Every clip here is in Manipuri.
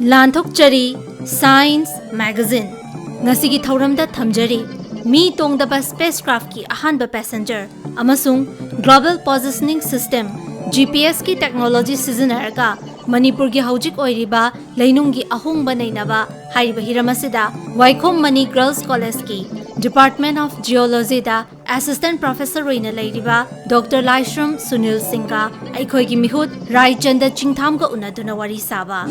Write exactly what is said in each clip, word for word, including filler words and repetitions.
ꯂꯥꯟꯊꯣꯛꯆꯔꯤ Science Magazine꯫ ꯉꯁꯤꯒꯤ ꯊꯧꯔꯝꯗ ꯊꯝꯖꯔꯤ ꯃꯤ ꯇꯣꯡꯗꯕ spacecraftꯀꯤ ꯑꯍꯥꯟꯕ passenger ꯑꯃꯁꯨꯡ Global Positioning System, GPSꯀꯤ technology ꯁꯤꯖꯤꯟꯅꯔꯒ ꯃꯅꯤꯄꯨꯔꯒꯤ ꯍꯧꯖꯤꯛ ꯑꯣꯏꯔꯤꯕ ꯂꯩꯅꯨꯡꯒꯤ ꯑꯍꯣꯡꯕ ꯅꯩꯅꯕ ꯍꯥꯏꯔꯤꯕ ꯍꯤꯔꯝ ꯑꯁꯤꯗ ꯋꯥꯏꯈꯣꯝ ꯃꯅꯤ Girls Collegeꯀꯤ Department of Geologyꯗ Assistant Professor ꯑꯣꯏꯅ ꯂꯩꯔꯤꯕ Doctor ꯂꯥꯏꯁ꯭ꯔꯝ ꯁꯨꯅꯤꯜ ꯁꯤꯡꯒ ꯑꯩꯈꯣꯏꯒꯤ ꯃꯤꯍꯨꯠ ꯔꯥꯏꯆꯟꯗ ꯆꯤꯡꯊꯥꯝꯒ ꯎꯅꯗꯨꯅ ꯋꯥꯔꯤ ꯁꯥꯕ꯫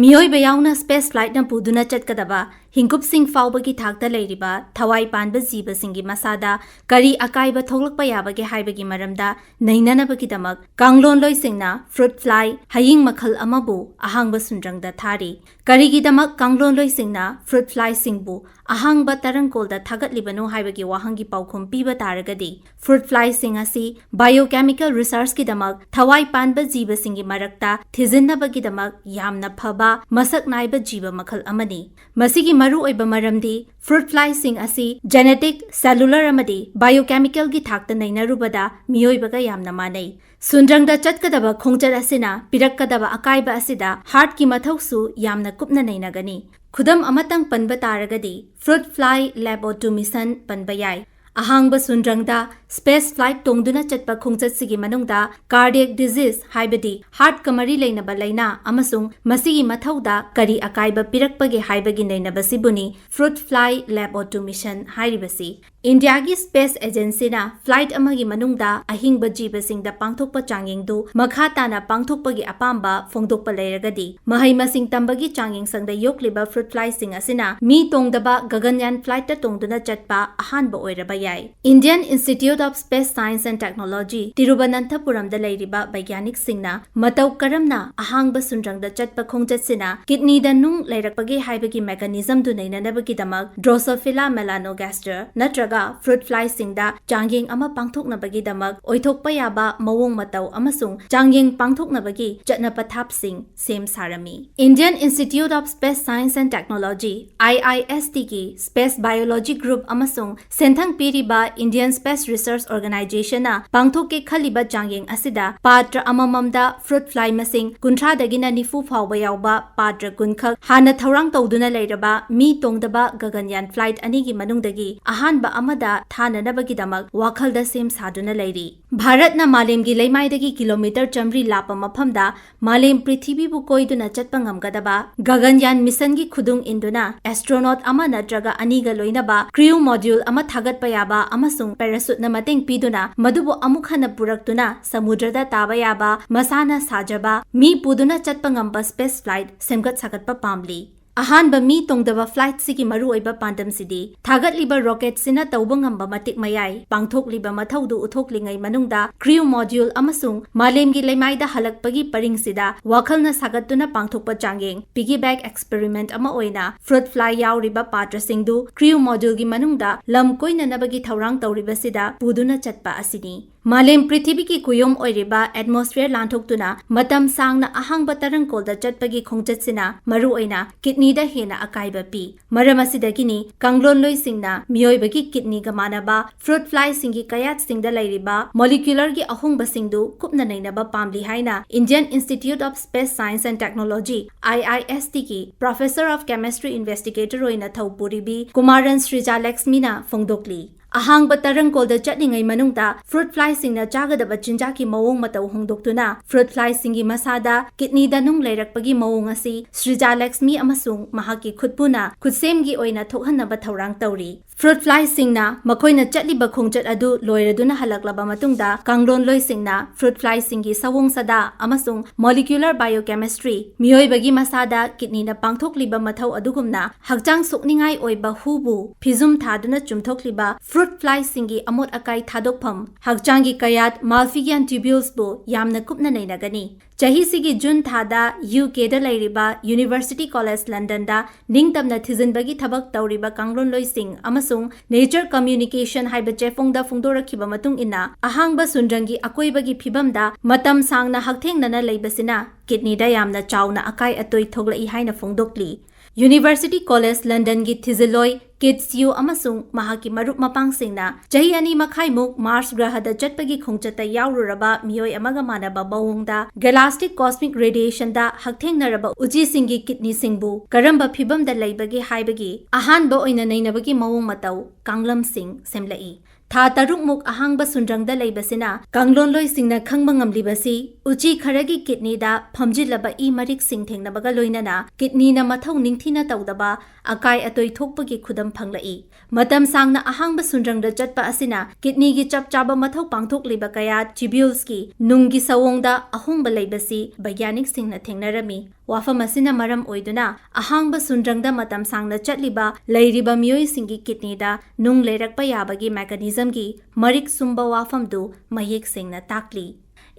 ꯃꯤꯑꯣꯏꯕ ꯌꯥꯎꯅ space flightꯅ ꯄꯨꯗꯨꯅ ꯆꯠꯀꯗꯕ ꯍꯤꯡꯀꯨꯞꯁꯤꯡ ꯐꯥꯎꯕꯒꯤ ꯊꯥꯛꯇ ꯂꯩꯔꯤꯕ ꯊꯋꯥꯏ ꯄꯥꯟꯕ ꯖꯤꯕꯁꯤꯡꯒꯤ ꯃꯁꯥꯗ ꯀꯔꯤ ꯑꯀꯥꯏꯕ ꯊꯣꯛꯂꯛꯄ ꯌꯥꯕꯒꯦ ꯍꯥꯏꯕꯒꯤ ꯃꯔꯝꯗ ꯅꯩꯅꯅꯕꯒꯤꯗꯃꯛ ꯀꯥꯡꯂꯣꯟꯂꯣꯏꯁꯤꯡꯅ fruit fly, ꯍꯌꯤꯡ ꯃꯈꯜ ꯑꯃꯕꯨ, ꯑꯍꯥꯡꯕ ꯁꯨꯟꯗ꯭ꯔꯪꯗ ꯊꯥꯔꯤ꯫ ꯀꯔꯤꯒꯤꯗꯃꯛ ꯀꯥꯡꯂꯣꯟꯂꯣꯏꯁꯤꯡꯅ fruit flyꯁꯤꯡꯕꯨ ꯑꯍꯥꯡꯕ ꯇꯔꯪꯀꯣꯜꯗ ꯊꯥꯒꯠꯂꯤꯕꯅꯣ ꯍꯥꯏꯕꯒꯤ ꯋꯥꯍꯪꯒꯤ ꯄꯥꯎꯈꯨꯝ ꯄꯤꯕ ꯇꯥꯔꯒꯗꯤ, fruit flyꯁꯤꯡ ꯑꯁꯤ biochemical researchꯀꯤꯗꯃꯛ ꯊꯋꯥꯏ ꯄꯥꯟꯕ ꯖꯤꯕꯁꯤꯡꯒꯤ ꯃꯔꯛꯇ ꯊꯤꯖꯤꯟꯅꯕꯒꯤꯗꯃꯛ ꯌꯥꯝꯅ ꯐꯕ ꯃꯁꯛ ꯅꯥꯏꯕ ꯖꯤꯕ ꯃꯈꯜ ꯑꯃꯅꯤ꯫ ꯃꯁꯤꯒꯤ ꯃꯔꯨꯑꯣꯏꯕ ꯃꯔꯝꯗꯤ fruit flyꯁꯤꯡ ꯑꯁꯤ genetic, cellular ꯑꯃꯗꯤ biochemicalꯒꯤ ꯊꯥꯛꯇ ꯅꯩꯅꯔꯨꯕꯗ ꯃꯤꯑꯣꯏꯕꯒ ꯌꯥꯝꯅ ꯃꯥꯟꯅꯩ꯫ ꯁꯨꯟꯗ꯭ꯔꯪꯗ ꯆꯠꯀꯗꯕ ꯈꯣꯡꯆꯠ ꯑꯁꯤꯅ ꯄꯤꯔꯛꯀꯗꯕ ꯑꯀꯥꯏꯕ ꯑꯁꯤꯗ heartꯀꯤ ꯃꯊꯧꯁꯨ ꯌꯥꯝꯅ ꯀꯨꯞꯅ ꯅꯩꯅꯒꯅꯤ꯫ ꯈꯨꯗꯝ ꯑꯃꯇꯪ ꯄꯟꯕ ꯇꯥꯔꯒꯗꯤ, fruit fly labotomycin ꯄꯟꯕ ꯌꯥꯏ꯫ ꯑꯍꯥꯡꯕ ꯁꯨꯟꯗ꯭ꯔꯪꯗ space flight ꯇꯣꯡꯗꯨꯅ ꯆꯠꯄ ꯈꯣꯡꯆꯠꯁꯤꯒꯤ ꯃꯅꯨꯡꯗ cardiac disease, ꯍꯥꯏꯕꯗꯤ heartꯀ ꯃꯔꯤ ꯂꯩꯅꯕ ꯂꯥꯏꯅꯥ ꯑꯃꯁꯨꯡ ꯃꯁꯤꯒꯤ ꯃꯊꯧꯗ ꯀꯔꯤ ꯑꯀꯥꯏꯕ ꯄꯤꯔꯛꯄꯒꯦ ꯍꯥꯏꯕꯒꯤ ꯅꯩꯅꯕꯁꯤꯕꯨꯅꯤ fruit fly labotomycin ꯍꯥꯏꯔꯤꯕꯁꯤ꯫ ꯏꯟꯗꯤꯌꯥꯒꯤ space agencyꯅ flight ꯑꯃꯒꯤ ꯃꯅꯨꯡꯗ ꯑꯍꯤꯡꯕ ꯖꯤꯕꯁꯤꯡꯗ ꯄꯥꯡꯊꯣꯛꯄ ꯆꯥꯡꯌꯦꯡꯗꯨ ꯃꯈꯥ ꯇꯥꯅ ꯄꯥꯡꯊꯣꯛꯄꯒꯤ ꯑꯄꯥꯝꯕ ꯐꯣꯡꯗꯣꯛꯄ ꯂꯩꯔꯒꯗꯤ, ꯃꯍꯩ ꯃꯁꯤꯡ ꯇꯝꯕꯒꯤ ꯆꯥꯡꯌꯦꯡꯁꯪꯗ ꯌꯣꯛꯂꯤꯕ fruit flyꯁꯤꯡ ꯑꯁꯤꯅ ꯃꯤ ꯇꯣꯡꯗꯕ ꯒꯒꯟꯌꯥꯟ flightꯇ ꯇꯣꯡꯗꯨꯅ ꯆꯠꯄ ꯑꯍꯥꯟꯕ ꯑꯣꯏꯔꯕ ꯌꯥꯏ꯫ Indian Institute of Space Science and Technology, ꯇꯤꯔꯨꯕꯅꯟꯊꯄꯨꯔꯝꯗ ꯂꯩꯔꯤꯕ ꯕꯩꯒ꯭ꯌꯥꯅꯤꯛꯁꯤꯡꯅ ꯃꯇꯧ ꯀꯔꯝꯅ ꯑꯍꯥꯡꯕ ꯁꯨꯟꯗ꯭ꯔꯪꯗ ꯆꯠꯄ ꯈꯣꯡꯆꯠꯁꯤꯅ kidneyꯗ ꯅꯨꯡ ꯂꯩꯔꯛꯄꯒꯦ ꯍꯥꯏꯕꯒꯤ mechanismꯗꯨ ꯅꯩꯅꯅꯕꯒꯤꯗꯃꯛ Drosophila melanogaster ꯅꯠꯇ꯭ꯔꯒ fruit flyꯁꯤꯡꯗ ꯆꯥꯡꯌꯦꯡ ꯑꯃ ꯄꯥꯡꯊꯣꯛꯅꯕꯒꯤꯗꯃꯛ ꯑꯣꯏꯊꯣꯛꯄ ꯌꯥꯕ ꯃꯑꯣꯡ ꯃꯇꯧ ꯑꯃꯁꯨꯡ ꯆꯥꯡꯌꯦꯡ ꯄꯥꯡꯊꯣꯛꯅꯕꯒꯤ ꯆꯠꯅ ꯄꯊꯥꯞꯁꯤꯡ ꯁꯦꯝ ꯁꯥꯔꯝꯃꯤ꯫ Indian Institute of Space Science and Technology, IISTꯒꯤ Space Biology Group ꯑꯃꯁꯨꯡ ꯁꯦꯟꯊꯪ ꯄꯤ ꯊꯤꯕ Indian Space Research Organization ꯅ ꯄꯥꯡꯊꯣꯛꯀꯦ ꯈꯜꯂꯤꯕ ꯆꯥꯡꯌꯦꯡ ꯑꯁꯤꯗ ꯄꯥꯇ꯭ꯔ ꯑꯃꯃꯝꯗ fruit fly ꯃꯁꯤꯡ ꯀꯨꯟꯊ꯭ꯔꯥꯗꯒꯤꯅ ꯅꯤꯐꯨ ꯐꯥꯎꯕ ꯌꯥꯎꯕ ꯄꯥꯇ꯭ꯔ ꯀꯨꯟ ꯈꯛ ꯍꯥꯟꯅ ꯊꯧꯔꯥꯡ ꯇꯧꯗꯨꯅ ꯂꯩꯔꯕ ꯃꯤ ꯇꯣꯡꯗꯕ ꯒꯒꯟꯌꯥꯟ flight ꯑꯅꯤꯒꯤ ꯃꯅꯨꯡꯗꯒꯤ ꯑꯍꯥꯟꯕ ꯑꯃꯗ ꯊꯥꯅꯅꯕꯒꯤꯗꯃꯛ ꯋꯥꯈꯜꯗ ꯁꯦꯝ ꯁꯥꯗꯨꯅ ꯂꯩꯔꯤ꯫ ꯚꯥꯔꯠꯅ ꯃꯥꯂꯦꯝꯒꯤ ꯂꯩꯃꯥꯏꯗꯒꯤ ꯀꯤꯂꯣꯃꯤꯇꯔ ꯆꯥꯃꯔꯤ ꯂꯥꯞꯄ ꯃꯐꯝꯗ ꯃꯥꯂꯦꯝ ꯄ꯭ꯔꯤꯊꯤꯕꯤꯕꯨ ꯀꯣꯏꯗꯨꯅ ꯆꯠꯄ ꯉꯝꯒꯗꯕ ꯒꯒꯟꯌꯥꯟ ꯃꯤꯁꯟꯒꯤ ꯈꯨꯗꯨꯡ ꯏꯟꯗꯨꯅ astronaut ꯑꯃ ꯅꯠꯇ꯭ꯔꯒ ꯑꯅꯤꯒ ꯂꯣꯏꯅꯕ crew module ꯑꯃ ꯊꯥꯒꯠꯄ ꯌꯥꯕ ꯑꯃꯁꯨꯡ parachute ꯅ ꯃꯇꯦꯡ ꯄꯤꯗꯨꯅ ꯃꯗꯨꯕꯨ ꯑꯃꯨꯛ ꯍꯟꯅ ꯄꯨꯔꯛꯇꯨꯅ ꯁꯃꯨꯗ꯭ꯔꯗ ꯇꯥꯕ ꯌꯥꯕ ꯃꯁꯥꯅ ꯁꯥꯖꯕ ꯃꯤ ꯄꯨꯗꯨꯅ ꯆꯠꯄ ꯉꯝꯕ space flight ꯁꯦꯝꯒꯠ ꯁꯥꯒꯠꯄ ꯄꯥꯝꯂꯤ꯫ ꯑꯍꯥꯟꯕ ꯃꯤ ꯇꯣꯡꯗꯕ flight ꯁꯤꯒꯤ ꯃꯔꯨꯑꯣꯏꯕ ꯄꯥꯟꯗꯝꯁꯤꯗꯤ ꯊꯥꯒꯠꯂꯤꯕ rocket ꯁꯤꯅ ꯇꯧꯕ ꯉꯝꯕ ꯃꯇꯤꯛ ꯃꯌꯥꯏ ꯄꯥꯡꯊꯣꯛꯂꯤꯕ ꯃꯊꯧꯗꯨ ꯎꯠꯊꯣꯛꯂꯤꯉꯩ ꯃꯅꯨꯡꯗ crew module ꯑꯃꯁꯨꯡ ꯃꯥꯂꯦꯝꯒꯤ ꯂꯩꯃꯥꯏꯗ ꯍꯜꯂꯛꯄꯒꯤ ꯄꯔꯤꯡꯁꯤꯗ ꯋꯥꯈꯜꯅ ꯁꯥꯒꯠꯇꯨꯅ ꯄꯥꯡꯊꯣꯛꯄ ꯆꯥꯡꯌꯦꯡ piggyback experiment ꯑꯃ ꯑꯣꯏꯅ fruit fly ꯌꯥꯎꯔꯤꯕ ꯄꯥꯇ꯭ꯔꯁꯤꯡꯗꯨ crew module ꯒꯤ ꯃꯅꯨꯡꯗ ꯂꯝ ꯀꯣꯏꯅꯅꯕꯒꯤ ꯊꯧꯔꯥꯡ ꯇꯧꯔꯤꯕꯁꯤꯗ ꯄꯨꯗꯨꯅ ꯆꯠꯄ ꯑꯁꯤꯅꯤ꯫ ꯃꯥꯂꯦꯝ ꯄ꯭ꯔꯤꯊꯤꯕꯤꯒꯤ ꯀꯨꯌꯣꯝ ꯑꯣꯏꯔꯤꯕ atmosphere ꯂꯥꯟꯊꯣꯛꯇꯨꯅ ꯃꯇꯝ ꯁꯥꯡꯅ ꯑꯍꯥꯡꯕ ꯇꯔꯪꯀꯣꯜꯗ ꯆꯠꯄꯒꯤ ꯈꯣꯡꯆꯠꯁꯤꯅ ꯃꯔꯨꯑꯣꯏꯅ kidney ꯗ ꯍꯦꯟꯅ ꯑꯀꯥꯏꯕ ꯄꯤ꯫ ꯃꯔꯝ ꯑꯁꯤꯗꯒꯤꯅꯤ ꯀꯥꯡꯂꯣꯟꯂꯣꯏꯁꯤꯡꯅ ꯃꯤꯑꯣꯏꯕꯒꯤ kidney ꯒ ꯃꯥꯟꯅꯕ fruit fly ꯁꯤꯡꯒꯤ ꯀꯌꯥꯠꯁꯤꯡꯗ ꯂꯩꯔꯤꯕ molecular ꯒꯤ ꯑꯍꯣꯡꯕꯁꯤꯡꯗꯨ ꯀꯨꯞꯅ ꯅꯩꯅꯕ ꯄꯥꯝꯂꯤ ꯍꯥꯏꯅ Indian Institute of Space Science and Technology, I I S T ꯒꯤ Professor of Chemistry investigator ꯑꯣꯏꯅ ꯊꯧ ꯄꯨꯔꯤꯕꯤ ꯀꯨꯃꯥꯔꯟ ꯁ꯭ꯔꯤꯖꯥ ꯂꯛꯁꯃꯤꯅ ꯐꯣꯡꯗꯣꯛꯂꯤ꯫ ꯑꯍꯥꯡꯕ ꯇꯔꯪꯀꯣꯜꯗ ꯆꯠꯂꯤꯉꯩ ꯃꯅꯨꯡꯗ fruit fly ꯁꯤꯡꯅ ꯆꯥꯒꯗꯕ ꯆꯤꯟꯖꯥꯛꯀꯤ ꯃꯑꯣꯡ ꯃꯇꯧ ꯍꯣꯡꯗꯣꯛꯇꯨꯅ fruit fly ꯁꯤꯡꯒꯤ ꯃꯁꯥꯗ kidney ꯗ ꯅꯨꯡ ꯂꯩꯔꯛꯄꯒꯤ ꯃꯑꯣꯡ ꯑꯁꯤ ꯁ꯭ꯔꯤꯖꯥ ꯂꯛꯁꯃꯤ ꯑꯃꯁꯨꯡ ꯃꯍꯥꯛꯀꯤ ꯈꯨꯠꯄꯨꯅ ꯈꯨꯠꯁꯦꯝꯒꯤ ꯑꯣꯏꯅ ꯊꯣꯛꯍꯟꯅꯕ ꯊꯧꯔꯥꯡ ꯇꯧꯔꯤ꯫ Fruit fly ꯁꯤꯡꯅ ꯃꯈꯣꯏꯅ ꯆꯠꯂꯤꯕ ꯈꯣꯡꯆꯠ ꯑꯗꯨ ꯂꯣꯏꯔꯗꯨꯅ ꯍꯜꯂꯛꯂꯕ ꯃꯇꯨꯡꯗ ꯀꯥꯡꯂꯣꯟꯂꯣꯏꯁꯤꯡꯅ fruit fly ꯁꯤꯡꯒꯤ ꯁꯑꯣꯡ ꯁꯥꯗꯥ ꯑꯃꯁꯨꯡ molecular biochemistry, ꯃꯤꯑꯣꯏꯕꯒꯤ ꯃꯁꯥꯗ kidney ꯅ ꯄꯥꯡꯊꯣꯛꯂꯤꯕ ꯃꯊꯧ ꯑꯗꯨꯒꯨꯝꯅ ꯍꯛꯆꯥꯡ ꯁꯣꯛꯅꯤꯡꯉꯥꯏ ꯑꯣꯏꯕ ꯍꯨꯕꯨ ꯐꯤꯖꯨꯝ ꯊꯥꯗꯨꯅ ꯆꯨꯝꯊꯣꯛꯂꯤꯕ fruit fly ꯁꯤꯡꯒꯤ ꯑꯃꯣꯠ ꯑꯀꯥꯏ ꯊꯥꯗꯣꯛꯐꯝ, ꯍꯛꯆꯥꯡꯒꯤ ꯀꯌꯥꯠ Malpighian tubules ꯕꯨ ꯌꯥꯝꯅ ꯀꯨꯞꯅ ꯅꯩꯅꯒꯅꯤ꯫ ꯆꯍꯤꯁꯤꯒꯤ ꯖꯨꯟ ꯊꯥꯗ U K ꯗ ꯂꯩꯔꯤꯕ University College London ꯗ ꯅꯤꯡꯇꯝꯅ ꯊꯤꯖꯤꯟꯕꯒꯤ ꯊꯕꯛ ꯇꯧꯔꯤꯕ ꯀꯥꯡꯂꯣꯟꯂꯣꯏꯁꯤꯡ ꯑꯃꯁꯨꯡ Nature Communication ꯍꯥꯏꯕ ꯆꯦꯐꯣꯡꯗ ꯐꯣꯡꯗꯣꯔꯛꯈꯤꯕ ꯃꯇꯨꯡ ꯏꯟꯅ, ꯑꯍꯥꯡꯕ ꯁꯨꯟꯗ꯭ꯔꯪꯒꯤ ꯑꯀꯣꯏꯕꯒꯤ ꯐꯤꯕꯝꯗ ꯃꯇꯝ ꯁꯥꯡꯅ ꯍꯛꯊꯦꯡꯅꯅ ꯂꯩꯕꯁꯤꯅ kidney ꯗ ꯌꯥꯝꯅ ꯆꯥꯎꯅ ꯑꯀꯥꯏ ꯑꯇꯣꯏ ꯊꯣꯛꯂꯛꯏ ꯍꯥꯏꯅ ꯐꯣꯡꯗꯣꯛꯂꯤ꯫ University College Londonꯒꯤ ꯊꯤꯖꯤꯜꯂꯣꯏ Kit Siu ꯑꯃꯁꯨꯡ ꯃꯍꯥꯛꯀꯤ ꯃꯔꯨꯞ ꯃꯄꯥꯡꯁꯤꯡꯅ ꯆꯍꯤ ꯑꯅꯤ ꯃꯈꯥꯏꯃꯨꯛ Mars ꯒ꯭ꯔꯍꯗ ꯆꯠꯄꯒꯤ ꯈꯣꯡꯆꯠꯇ ꯌꯥꯎꯔꯨꯔꯕ ꯃꯤꯑꯣꯏ ꯑꯃꯒ ꯃꯥꯟꯅꯕ ꯃꯑꯣꯡꯗ galactic cosmic radiationꯗ ꯍꯛꯊꯦꯡꯅꯔꯕ ꯎꯆꯤꯁꯤꯡꯒꯤ kidneyꯁꯤꯡꯕꯨ ꯀꯔꯝꯕ ꯐꯤꯚꯝꯗ ꯂꯩꯕꯒꯦ ꯍꯥꯏꯕꯒꯤ ꯑꯍꯥꯟꯕ ꯑꯣꯏꯅ ꯅꯩꯅꯕꯒꯤ ꯃꯑꯣꯡ ꯃꯇꯧ ꯀꯥꯡꯂꯝꯁꯤꯡ ꯁꯦꯝꯂꯛꯏ꯫ ꯊꯥ ꯇꯔꯨꯛꯃꯨꯛ ꯑꯍꯥꯡꯕ ꯁꯨꯟꯗ꯭ꯔꯪꯗ ꯂꯩꯕꯁꯤꯅ ꯀꯥꯡꯂꯣꯟꯂꯣꯏꯁꯤꯡꯅ ꯈꯪꯕ ꯉꯝꯂꯤꯕꯁꯤ ꯎꯆꯤ ꯈꯔꯒꯤ kidneyꯗ ꯐꯝꯖꯤꯜꯂꯕ ꯏ ꯃꯔꯤꯛꯁꯤꯡ ꯊꯦꯡꯅꯕꯒ ꯂꯣꯏꯅꯅ kidneyꯅ ꯃꯊꯧ ꯅꯤꯡꯊꯤꯅ ꯇꯧꯗꯕ ꯑꯀꯥꯏ ꯑꯇꯣꯏ ꯊꯣꯛꯄꯒꯤ ꯈꯨꯗꯝ ꯐꯪꯂꯛꯏ꯫ ꯃꯇꯝ ꯁꯥꯡꯅ ꯑꯍꯥꯡꯕ ꯁꯨꯟꯗ꯭ꯔꯪꯗ ꯆꯠꯄ ꯑꯁꯤꯅ kidneyꯒꯤ ꯆꯞ ꯆꯥꯕ ꯃꯊꯧ ꯄꯥꯡꯊꯣꯛꯂꯤꯕ ꯀꯌꯥ tubuleꯁꯀꯤ ꯅꯨꯡꯒꯤ ꯁꯑꯣꯡꯗ ꯑꯍꯣꯡꯕ ꯂꯩꯕꯁꯤ ꯕꯩꯒ꯭ꯌꯥꯅꯤꯛꯁꯤꯡꯅ ꯊꯦꯡꯅꯔꯝꯃꯤ꯫ ꯋꯥꯐꯝ ꯑꯁꯤꯅ ꯃꯔꯝ ꯑꯣꯏꯗꯨꯅ ꯑꯍꯥꯡꯕ ꯁꯨꯟꯗ꯭ꯔꯪꯗ ꯃꯇꯝ ꯁꯥꯡꯅ ꯆꯠꯂꯤꯕ ꯂꯩꯔꯤꯕ ꯃꯤꯑꯣꯏꯁꯤꯡꯒꯤ kidneyꯗ ꯅꯨꯡ ꯂꯩꯔꯛꯄ ꯌꯥꯕꯒꯤ mechanismꯒꯤ ꯃꯔꯤꯛ ꯆꯨꯝꯕ ꯋꯥꯐꯝꯗꯨ ꯃꯌꯦꯛ ꯁꯦꯡꯅ ꯇꯥꯛꯂꯤ꯫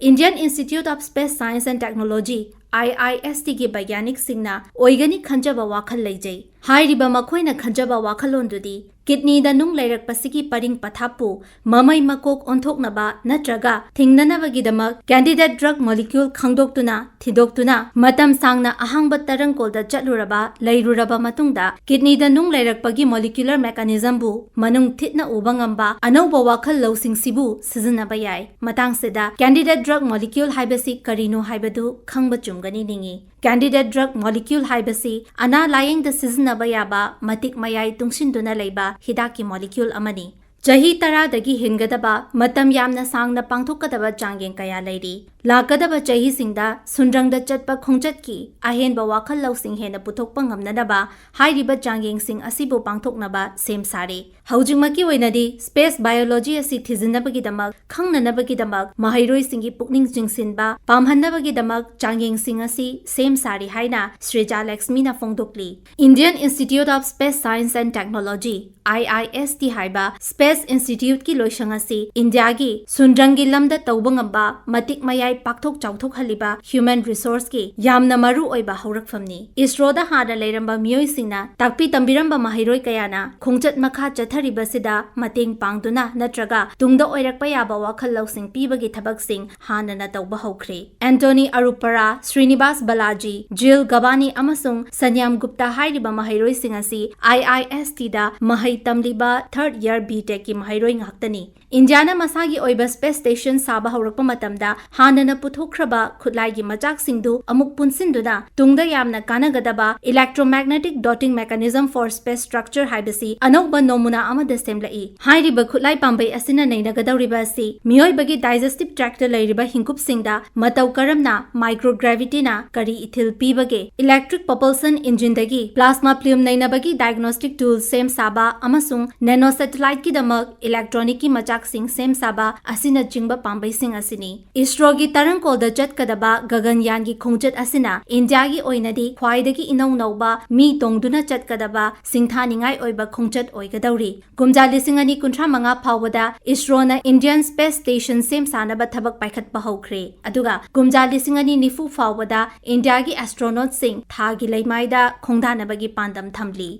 Indian Institute of Space Science and Technology, IISTꯒꯤ ꯕꯩꯒ꯭ꯌꯥꯅꯤꯛꯁꯤꯡꯅ ꯑꯣꯏꯒꯅꯤ ꯈꯟꯖꯕ ꯋꯥꯈꯜ ꯂꯩꯖꯩ꯫ ꯍꯥꯏꯔꯤꯕ ꯃꯈꯣꯏꯅ ꯈꯟꯖꯕ ꯋꯥꯈꯜꯂꯣꯟꯗꯨꯗꯤ kidneyꯗ ꯅꯨꯡ ꯂꯩꯔꯛꯄꯁꯤꯒꯤ ꯄꯔꯤꯡ ꯄꯊꯥꯞꯄꯨ ꯃꯃꯩ ꯃꯀꯣꯛ ꯑꯣꯟꯊꯣꯛꯅꯕ ꯅꯠꯇ꯭ꯔꯒ ꯊꯤꯡꯅꯅꯕꯒꯤꯗꯃꯛ candidate drug molecule ꯈꯪꯗꯣꯛꯇꯨꯅ, ꯊꯤꯗꯣꯛꯇꯨꯅ, ꯃꯇꯝ ꯁꯥꯡꯅ ꯑꯍꯥꯡꯕ ꯇꯔꯪꯀꯣꯜꯗ ꯆꯠꯂꯨꯔꯕ, ꯂꯩꯔꯨꯔꯕ ꯃꯇꯨꯡꯗ kidneyꯗ ꯅꯨꯡ ꯂꯩꯔꯛꯄꯒꯤ molecular mechanismꯕꯨ ꯃꯅꯨꯡ ꯊꯤꯠꯅ ꯎꯕ ꯉꯝꯕ ꯑꯅꯧꯕ ꯋꯥꯈꯜ ꯂꯧꯁꯤꯡꯁꯤꯕꯨ ꯁꯤꯖꯤꯟꯅꯕ ꯌꯥꯏ꯫ ꯃꯇꯥꯡꯁꯤꯗ candidate drug molecule ꯍꯥꯏꯕꯁꯤ ꯀꯔꯤꯅꯣ ꯍꯥꯏꯕꯗꯨ ꯈꯪꯕ ꯆꯨꯝꯒꯅꯤ ꯅꯤꯡꯏ꯫ Candidate drug molecule ꯍꯥꯏꯕꯁꯤ ꯑꯅꯥ ꯂꯥꯌꯦꯡꯗ ꯁꯤꯖꯤꯟꯅꯕ ꯌꯥꯕ ꯃꯇꯤꯛ ꯃꯌꯥꯏ ꯇꯨꯡꯁꯤꯟꯗꯨꯅ ꯂꯩꯕ ꯍꯤꯗꯥꯛꯀꯤ molecule ꯑꯃꯅꯤ꯫ ꯆꯍꯤ ꯇꯔꯥꯗꯒꯤ ꯍꯦꯟꯒꯗꯕ ꯃꯇꯝ ꯌꯥꯝꯅ ꯁꯥꯡꯅ ꯄꯥꯡꯊꯣꯛꯀꯗꯕ ꯆꯥꯡꯌꯦꯡ ꯀꯌꯥ ꯂꯩꯔꯤ꯫ ꯂꯥꯛꯀꯗꯕ ꯆꯍꯤꯁꯤꯡꯗ ꯁꯨꯟꯗ꯭ꯔꯪꯗ ꯆꯠꯄ ꯈꯣꯡꯆꯠꯀꯤ ꯑꯍꯦꯟꯕ ꯋꯥꯈꯜ ꯂꯧꯁꯤꯡ ꯍꯦꯟꯅ ꯄꯨꯊꯣꯛꯄ ꯉꯝꯅꯅꯕ ꯍꯥꯏꯔꯤꯕ ꯆꯥꯡꯌꯦꯡꯁꯤꯡ ꯑꯁꯤꯕꯨ ꯄꯥꯡꯊꯣꯛꯅꯕ ꯁꯦꯝ ꯁꯥꯔꯤ꯫ ꯍꯧꯖꯤꯛꯃꯛꯀꯤ ꯑꯣꯏꯅꯗꯤ space biology ꯑꯁꯤ ꯊꯤꯖꯤꯟꯅꯕꯒꯤꯗꯃꯛ, ꯈꯪꯅꯅꯕꯒꯤꯗꯃꯛ, ꯃꯍꯩꯔꯣꯏꯁꯤꯡꯒꯤ ꯄꯨꯛꯅꯤꯡ ꯆꯤꯡꯁꯤꯟꯕ ꯄꯥꯝꯍꯟꯅꯕꯒꯤꯗꯃꯛ ꯆꯥꯡꯌꯦꯡꯁꯤꯡ ꯑꯁꯤ ꯁꯦꯝ ꯁꯥꯔꯤ ꯍꯥꯏꯅ ꯁ꯭ꯔꯤꯖꯥ ꯂꯛꯁꯃꯤꯅ ꯐꯣꯡꯗꯣꯛꯂꯤ꯫ Indian Institute of Space Science and Technology, IIST ꯍꯥꯏꯕ space instituteꯀꯤ ꯂꯣꯏꯁꯪ ꯑꯁꯤ ꯏꯟꯗꯤꯌꯥꯒꯤ ꯁꯨꯟꯗ꯭ꯔꯪꯒꯤ ꯂꯝꯗ ꯇꯧꯕ ꯉꯝꯕ ꯃꯇꯤꯛ ꯃꯌꯥꯏ ꯄꯥꯛꯊꯣꯛ ꯆꯥꯎꯊꯣꯛꯍꯜꯂꯤꯕ human resourceꯀꯤ ꯌꯥꯝꯅ ꯃꯔꯨ ꯑꯣꯏꯕ ꯍꯧꯔꯛꯐꯝꯅꯤ꯫ ꯏꯁꯔꯣꯗ ꯍꯥꯟꯅ ꯂꯩꯔꯝꯕ ꯃꯤꯑꯣꯏꯁꯤꯡꯅ ꯇꯥꯛꯄꯤ ꯇꯝꯕꯤꯔꯝꯕ ꯃꯍꯩꯔꯣꯏ ꯀꯌꯥꯅ ꯈꯣꯡꯆꯠ ꯃꯈꯥ ꯆꯠꯊꯔꯤꯕꯁꯤꯗ ꯃꯇꯦꯡ ꯄꯥꯡꯗꯨꯅ ꯅꯠꯇ꯭ꯔꯒ ꯇꯨꯡꯗ ꯑꯣꯏꯔꯛꯄ ꯌꯥꯕ ꯋꯥꯈꯜ ꯂꯧꯁꯤꯡ ꯄꯤꯕꯒꯤ ꯊꯕꯛꯁꯤꯡ ꯍꯥꯟꯅꯅ ꯇꯧꯕ ꯍꯧꯈ꯭ꯔꯦ꯫ ꯑꯦꯟꯇꯣꯅꯤ ꯑꯔꯨꯄꯔꯥ, ꯁ꯭ꯔꯤꯅꯤꯕꯥꯁ ꯕꯥꯂꯥꯖꯤ, ꯖꯤꯜ ꯒꯕꯥꯅꯤ ꯑꯃꯁꯨꯡ ꯁꯟꯌꯥꯝ ꯒꯨꯞꯇꯥ ꯍꯥꯏꯔꯤꯕ ꯃꯍꯩꯔꯣꯏꯁꯤꯡ ꯑꯁꯤ IISTꯗ ꯃꯍꯩ ꯇꯝꯂꯤꯕ third year B.Techꯀꯤ ꯃꯍꯩꯔꯣꯏ ꯉꯥꯛꯇꯅꯤ꯫ ꯏꯟꯗꯤꯌꯥꯅ ꯃꯁꯥꯒꯤ ꯑꯣꯏꯕ space station ꯁꯥꯕ ꯍꯧꯔꯛꯄ ꯃꯇꯝꯗ ꯍꯥꯟꯅꯅ ꯄꯨꯊꯣꯛꯈ꯭ꯔꯕ ꯈꯨꯠꯂꯥꯏꯒꯤ ꯃꯆꯥꯛꯁꯤꯡꯗꯨ ꯑꯃꯨꯛ ꯄꯨꯟꯁꯤꯟꯗꯨꯅ ꯇꯨꯡꯗ ꯌꯥꯝꯅ ꯀꯥꯟꯅꯒꯗꯕ electromagnetic dotting mechanism for space structure ꯍꯥꯏꯕꯁꯤ ꯑꯅꯧꯕ ꯅꯃꯨꯅꯥ ꯑꯃꯗ ꯁꯦꯝꯂꯛꯏ꯫ ꯍꯥꯏꯔꯤꯕ ꯈꯨꯠꯂꯥꯏ ꯄꯥꯝꯕꯩ ꯑꯁꯤꯅ ꯅꯩꯅꯒꯗꯧꯔꯤꯕ ꯑꯁꯤ ꯃꯤꯑꯣꯏꯕꯒꯤ digestive tractꯇ ꯂꯩꯔꯤꯕ ꯍꯤꯡꯀꯨꯞꯁꯤꯡꯗ ꯃꯇꯧ ꯀꯔꯝꯅ microgravityꯅ ꯀꯔꯤ ꯏꯊꯤꯜ ꯄꯤꯕꯒꯦ, electric propulsion engineꯗꯒꯤ plasma film ꯅꯩꯅꯕꯒꯤ diagnostic tool ꯁꯦꯝ ꯁꯥꯕ ꯑꯃꯁꯨꯡ nanosatelliteꯀꯤꯗꯃꯛ electronicꯀꯤ ꯃꯆꯥꯛꯁꯤꯡ ꯁꯦꯝ ꯁꯥꯕ ꯑꯁꯤꯅꯆꯤꯡꯕ ꯄꯥꯝꯕꯩꯁꯤꯡ ꯑꯁꯤꯅꯤ꯫ ꯏꯁꯔꯣꯒꯤ ꯇꯔꯪꯀꯣꯜꯗ ꯆꯠꯀꯗꯕ ꯒꯒꯟꯌꯥꯟꯒꯤ ꯈꯣꯡꯆꯠ ꯑꯁꯤꯅ ꯏꯟꯗꯤꯌꯥꯒꯤ ꯑꯣꯏꯅꯗꯤ ꯈ꯭ꯋꯥꯏꯗꯒꯤ ꯏꯅꯧ ꯅꯧꯕ ꯃꯤ ꯇꯣꯡꯗꯨꯅ ꯆꯠꯀꯗꯕ ꯁꯤꯡꯊꯥꯅꯤꯡꯉꯥꯏ ꯑꯣꯏꯕ ꯈꯣꯡꯆꯠ ꯑꯣꯏꯒꯗꯧꯔꯤ꯫ ꯀꯨꯝꯖꯥ ꯂꯤꯁꯤꯡ ꯑꯅꯤ ꯀꯨꯟꯊ꯭ꯔꯥ ꯃꯉꯥ ꯐꯥꯎꯕꯗ ꯏꯁꯔꯣꯅ Indian Space Station ꯁꯦꯝ ꯁꯥꯅꯕ ꯊꯕꯛ ꯄꯥꯏꯈꯠꯄ ꯍꯧꯈ꯭ꯔꯦ꯫ ꯑꯗꯨꯒ ꯀꯨꯝꯖꯥ ꯂꯤꯁꯤꯡ ꯑꯅꯤ ꯅꯤꯐꯨ ꯐꯥꯎꯕꯗ ꯏꯟꯗꯤꯌꯥꯒꯤ astronautꯁꯤꯡ ꯊꯥꯒꯤ ꯂꯩꯃꯥꯏꯗ ꯈꯣꯡꯗꯥꯅꯕꯒꯤ ꯄꯥꯟꯗꯝ ꯊꯝꯂꯤ꯫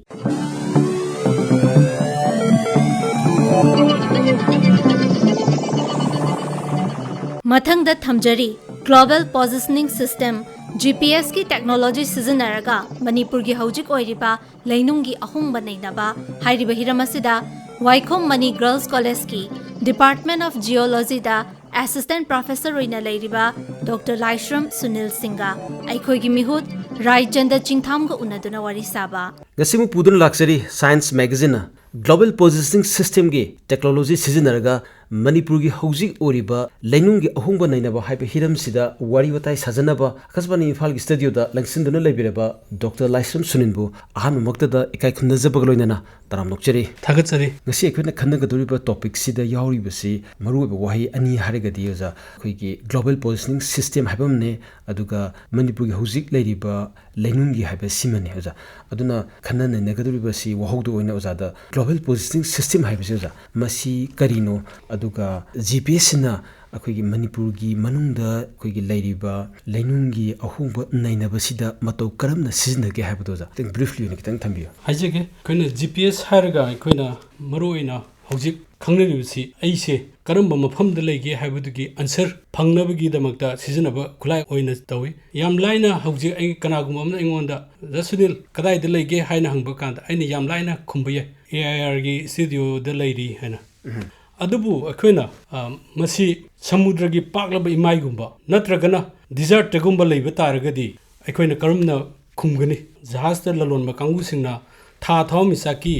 ꯃꯊꯪꯗ ꯊꯝꯖꯔꯤ, Global Positioning System, GPSꯀꯤ technology ꯁꯤꯖꯤꯟꯅꯔꯒ ꯃꯅꯤꯄꯨꯔꯒꯤ ꯍꯧꯖꯤꯛ ꯑꯣꯏꯔꯤꯕ ꯂꯩꯅꯨꯡꯒꯤ ꯑꯍꯣꯡꯕ ꯅꯩꯅꯕ ꯍꯥꯏꯔꯤꯕ ꯍꯤꯔꯝ ꯑꯁꯤꯗ ꯋꯥꯏꯈꯣꯝ ꯃꯅꯤ Girls Collegeꯀꯤ Department of Geologyꯗ assistant professor ꯑꯣꯏꯅ ꯂꯩꯔꯤꯕ Doctor ꯂꯥꯏꯁ꯭ꯔꯝ ꯁꯨꯅꯤꯜ ꯁꯤꯡꯒ ꯑꯩꯈꯣꯏꯒꯤ ꯃꯤꯍꯨꯠ ꯔꯥꯏꯆꯟꯗ ꯆꯤꯡꯊꯥꯝꯒ ꯎꯅꯗꯨꯅ ꯋꯥꯔꯤ ꯁꯥꯕ꯫ ꯉꯁꯤꯃꯨꯛ ꯄꯨꯗꯨꯅ ꯂꯥꯛꯆꯔꯤ Science Magazineꯅ Global Positioning Systemꯒꯤ technology ꯁꯤꯖꯤꯟꯅꯔꯒ ꯃꯅꯤꯄꯨꯔꯒꯤ ꯍꯧꯖꯤꯛ ꯑꯣꯏꯔꯤꯕ ꯂꯩꯅꯨꯡꯒꯤ ꯑꯍꯣꯡꯕ ꯅꯩꯅꯕ ꯍꯥꯏꯕ ꯍꯤꯔꯝꯁꯤꯗ ꯋꯥꯔꯤ ꯋꯥꯇꯥꯏ ꯁꯥꯖꯅꯕ ꯑꯀꯥꯁꯕꯥꯅꯤ ꯏꯝꯐꯥꯜꯒꯤ studioꯗ ꯂꯦꯡꯁꯤꯟꯗꯨꯅ ꯂꯩꯕꯤꯔꯕ Doctor ꯂꯥꯏꯁ꯭ꯔꯝ ꯁꯨꯅꯤꯜꯕꯨ ꯑꯍꯥꯟꯕꯃꯛꯇꯗ ꯏꯀꯥꯏ ꯈꯨꯝꯅꯖꯕꯒ ꯂꯣꯏꯅꯅ ꯇꯔꯥꯝ ꯑꯣꯛꯆꯔꯤ꯫ ꯊꯥꯒꯠꯆꯔꯤ꯫ ꯉꯁꯤ ꯑꯩꯈꯣꯏꯅ ꯈꯟꯅꯒꯗꯧꯔꯤꯕ topicꯁꯤꯗ ꯌꯥꯎꯔꯤꯕꯁꯤ ꯃꯔꯨꯑꯣꯏꯕ ꯋꯥꯍꯩ ꯑꯅꯤ ꯍꯥꯏꯔꯒꯗꯤ, ꯑꯣꯖꯥ, ꯑꯩꯈꯣꯏꯒꯤ Global Positioning System ꯍꯥꯏꯕ ꯑꯃꯅꯦ, ꯑꯗꯨꯒ ꯃꯅꯤꯄꯨꯔꯒꯤ ꯍꯧꯖꯤꯛ ꯂꯩꯔꯤꯕ ꯂꯩꯅꯨꯡꯒꯤ ꯍꯥꯏꯕ ꯁꯤꯃꯅꯤ, ꯑꯣꯖꯥ꯫ ꯑꯗꯨꯅ ꯈꯟꯅ ꯅꯩꯅꯒꯗꯧꯔꯤꯕꯁꯤ ꯋꯥꯍꯧꯗꯣꯛ ꯑꯣꯏꯅ ꯑꯣꯖꯥꯗ Global Positioning System ꯍꯥꯏꯕꯁꯤ, ꯑꯣꯖꯥ, ꯃꯁꯤ ꯀꯔꯤꯅꯣ? ꯑꯗꯨ ꯑꯗꯨꯒ ꯖꯤ ꯄꯤ ꯑꯦꯁꯁꯤꯅ ꯑꯩꯈꯣꯏꯒꯤ ꯃꯅꯤꯄꯨꯔꯒꯤ ꯃꯅꯨꯡꯗ ꯑꯩꯈꯣꯏꯒꯤ ꯂꯩꯔꯤꯕ ꯂꯩꯅꯨꯡꯒꯤ ꯑꯍꯣꯡꯕ ꯅꯩꯅꯕꯁꯤꯗ ꯃꯇꯧ ꯀꯔꯝꯅ ꯁꯤꯖꯤꯟꯅꯒꯦ ꯍꯥꯏꯕꯗꯣ ꯑꯣꯖꯥ ꯈꯤꯇꯪ ꯕ꯭ꯔꯤꯐꯂꯤ ꯑꯣꯏꯅ ꯈꯤꯇꯪ ꯊꯝꯕꯤꯌꯨ꯫ ꯍꯥꯏꯖꯒꯦ, ꯑꯩꯈꯣꯏꯅ ꯖꯤ ꯄꯤ ꯑꯦꯁ ꯍꯥꯏꯔꯒ ꯑꯩꯈꯣꯏꯅ ꯃꯔꯨꯑꯣꯏꯅ ꯍꯧꯖꯤꯛ ꯈꯪꯅꯔꯤꯕꯁꯤ ꯑꯩꯁꯦ ꯀꯔꯝꯕ ꯃꯐꯝꯗ ꯂꯩꯒꯦ ꯍꯥꯏꯕꯗꯨꯒꯤ ꯑꯟꯁꯔ ꯐꯪꯅꯕꯒꯤꯗꯃꯛꯇ ꯁꯤꯖꯤꯟꯅꯕ ꯈꯨꯠꯂꯥꯏ ꯑꯣꯏꯅ ꯇꯧꯏ꯫ ꯌꯥꯝ ꯂꯥꯏꯅ ꯍꯧꯖꯤꯛ ꯑꯩ ꯀꯅꯥꯒꯨꯝꯕ ꯑꯃꯅ ꯑꯩꯉꯣꯟꯗ, "ꯖꯁꯨꯅꯤꯜ, ꯀꯗꯥꯏꯗ ꯂꯩꯒꯦ?" ꯍꯥꯏꯅ ꯍꯪꯕ ꯀꯥꯟꯗ ꯑꯩꯅ ꯌꯥꯝ ꯂꯥꯏꯅ ꯈꯨꯝꯕ ꯌꯥꯏ, "ꯑꯦ ꯑꯥꯏ ꯑꯥꯔꯒꯤ ꯁ꯭ꯇꯨꯗꯤꯑꯣꯗ ꯂꯩꯔꯤ" ꯍꯥꯏꯅ꯫ ꯑꯗꯨꯕꯨ ꯑꯩꯈꯣꯏꯅ, ꯑ, ꯃꯁꯤ ꯁꯃꯨꯗ꯭ꯔꯒꯤ ꯄꯥꯛꯂꯕ ꯏꯃꯥꯏꯒꯨꯝꯕ ꯅꯠꯇ꯭ꯔꯒꯅ ꯗꯤꯖꯥꯔꯠꯇꯒꯨꯝꯕ ꯂꯩꯕ ꯇꯥꯔꯒꯗꯤ ꯑꯩꯈꯣꯏꯅ ꯀꯔꯝꯅ ꯈꯨꯝꯒꯅꯤ? ꯖꯍꯥꯖꯇ ꯂꯂꯣꯟꯕ ꯀꯥꯡꯕꯨꯁꯤꯡꯅ ꯊꯥ ꯊꯋꯥꯟꯃꯤꯆꯥꯛꯀꯤ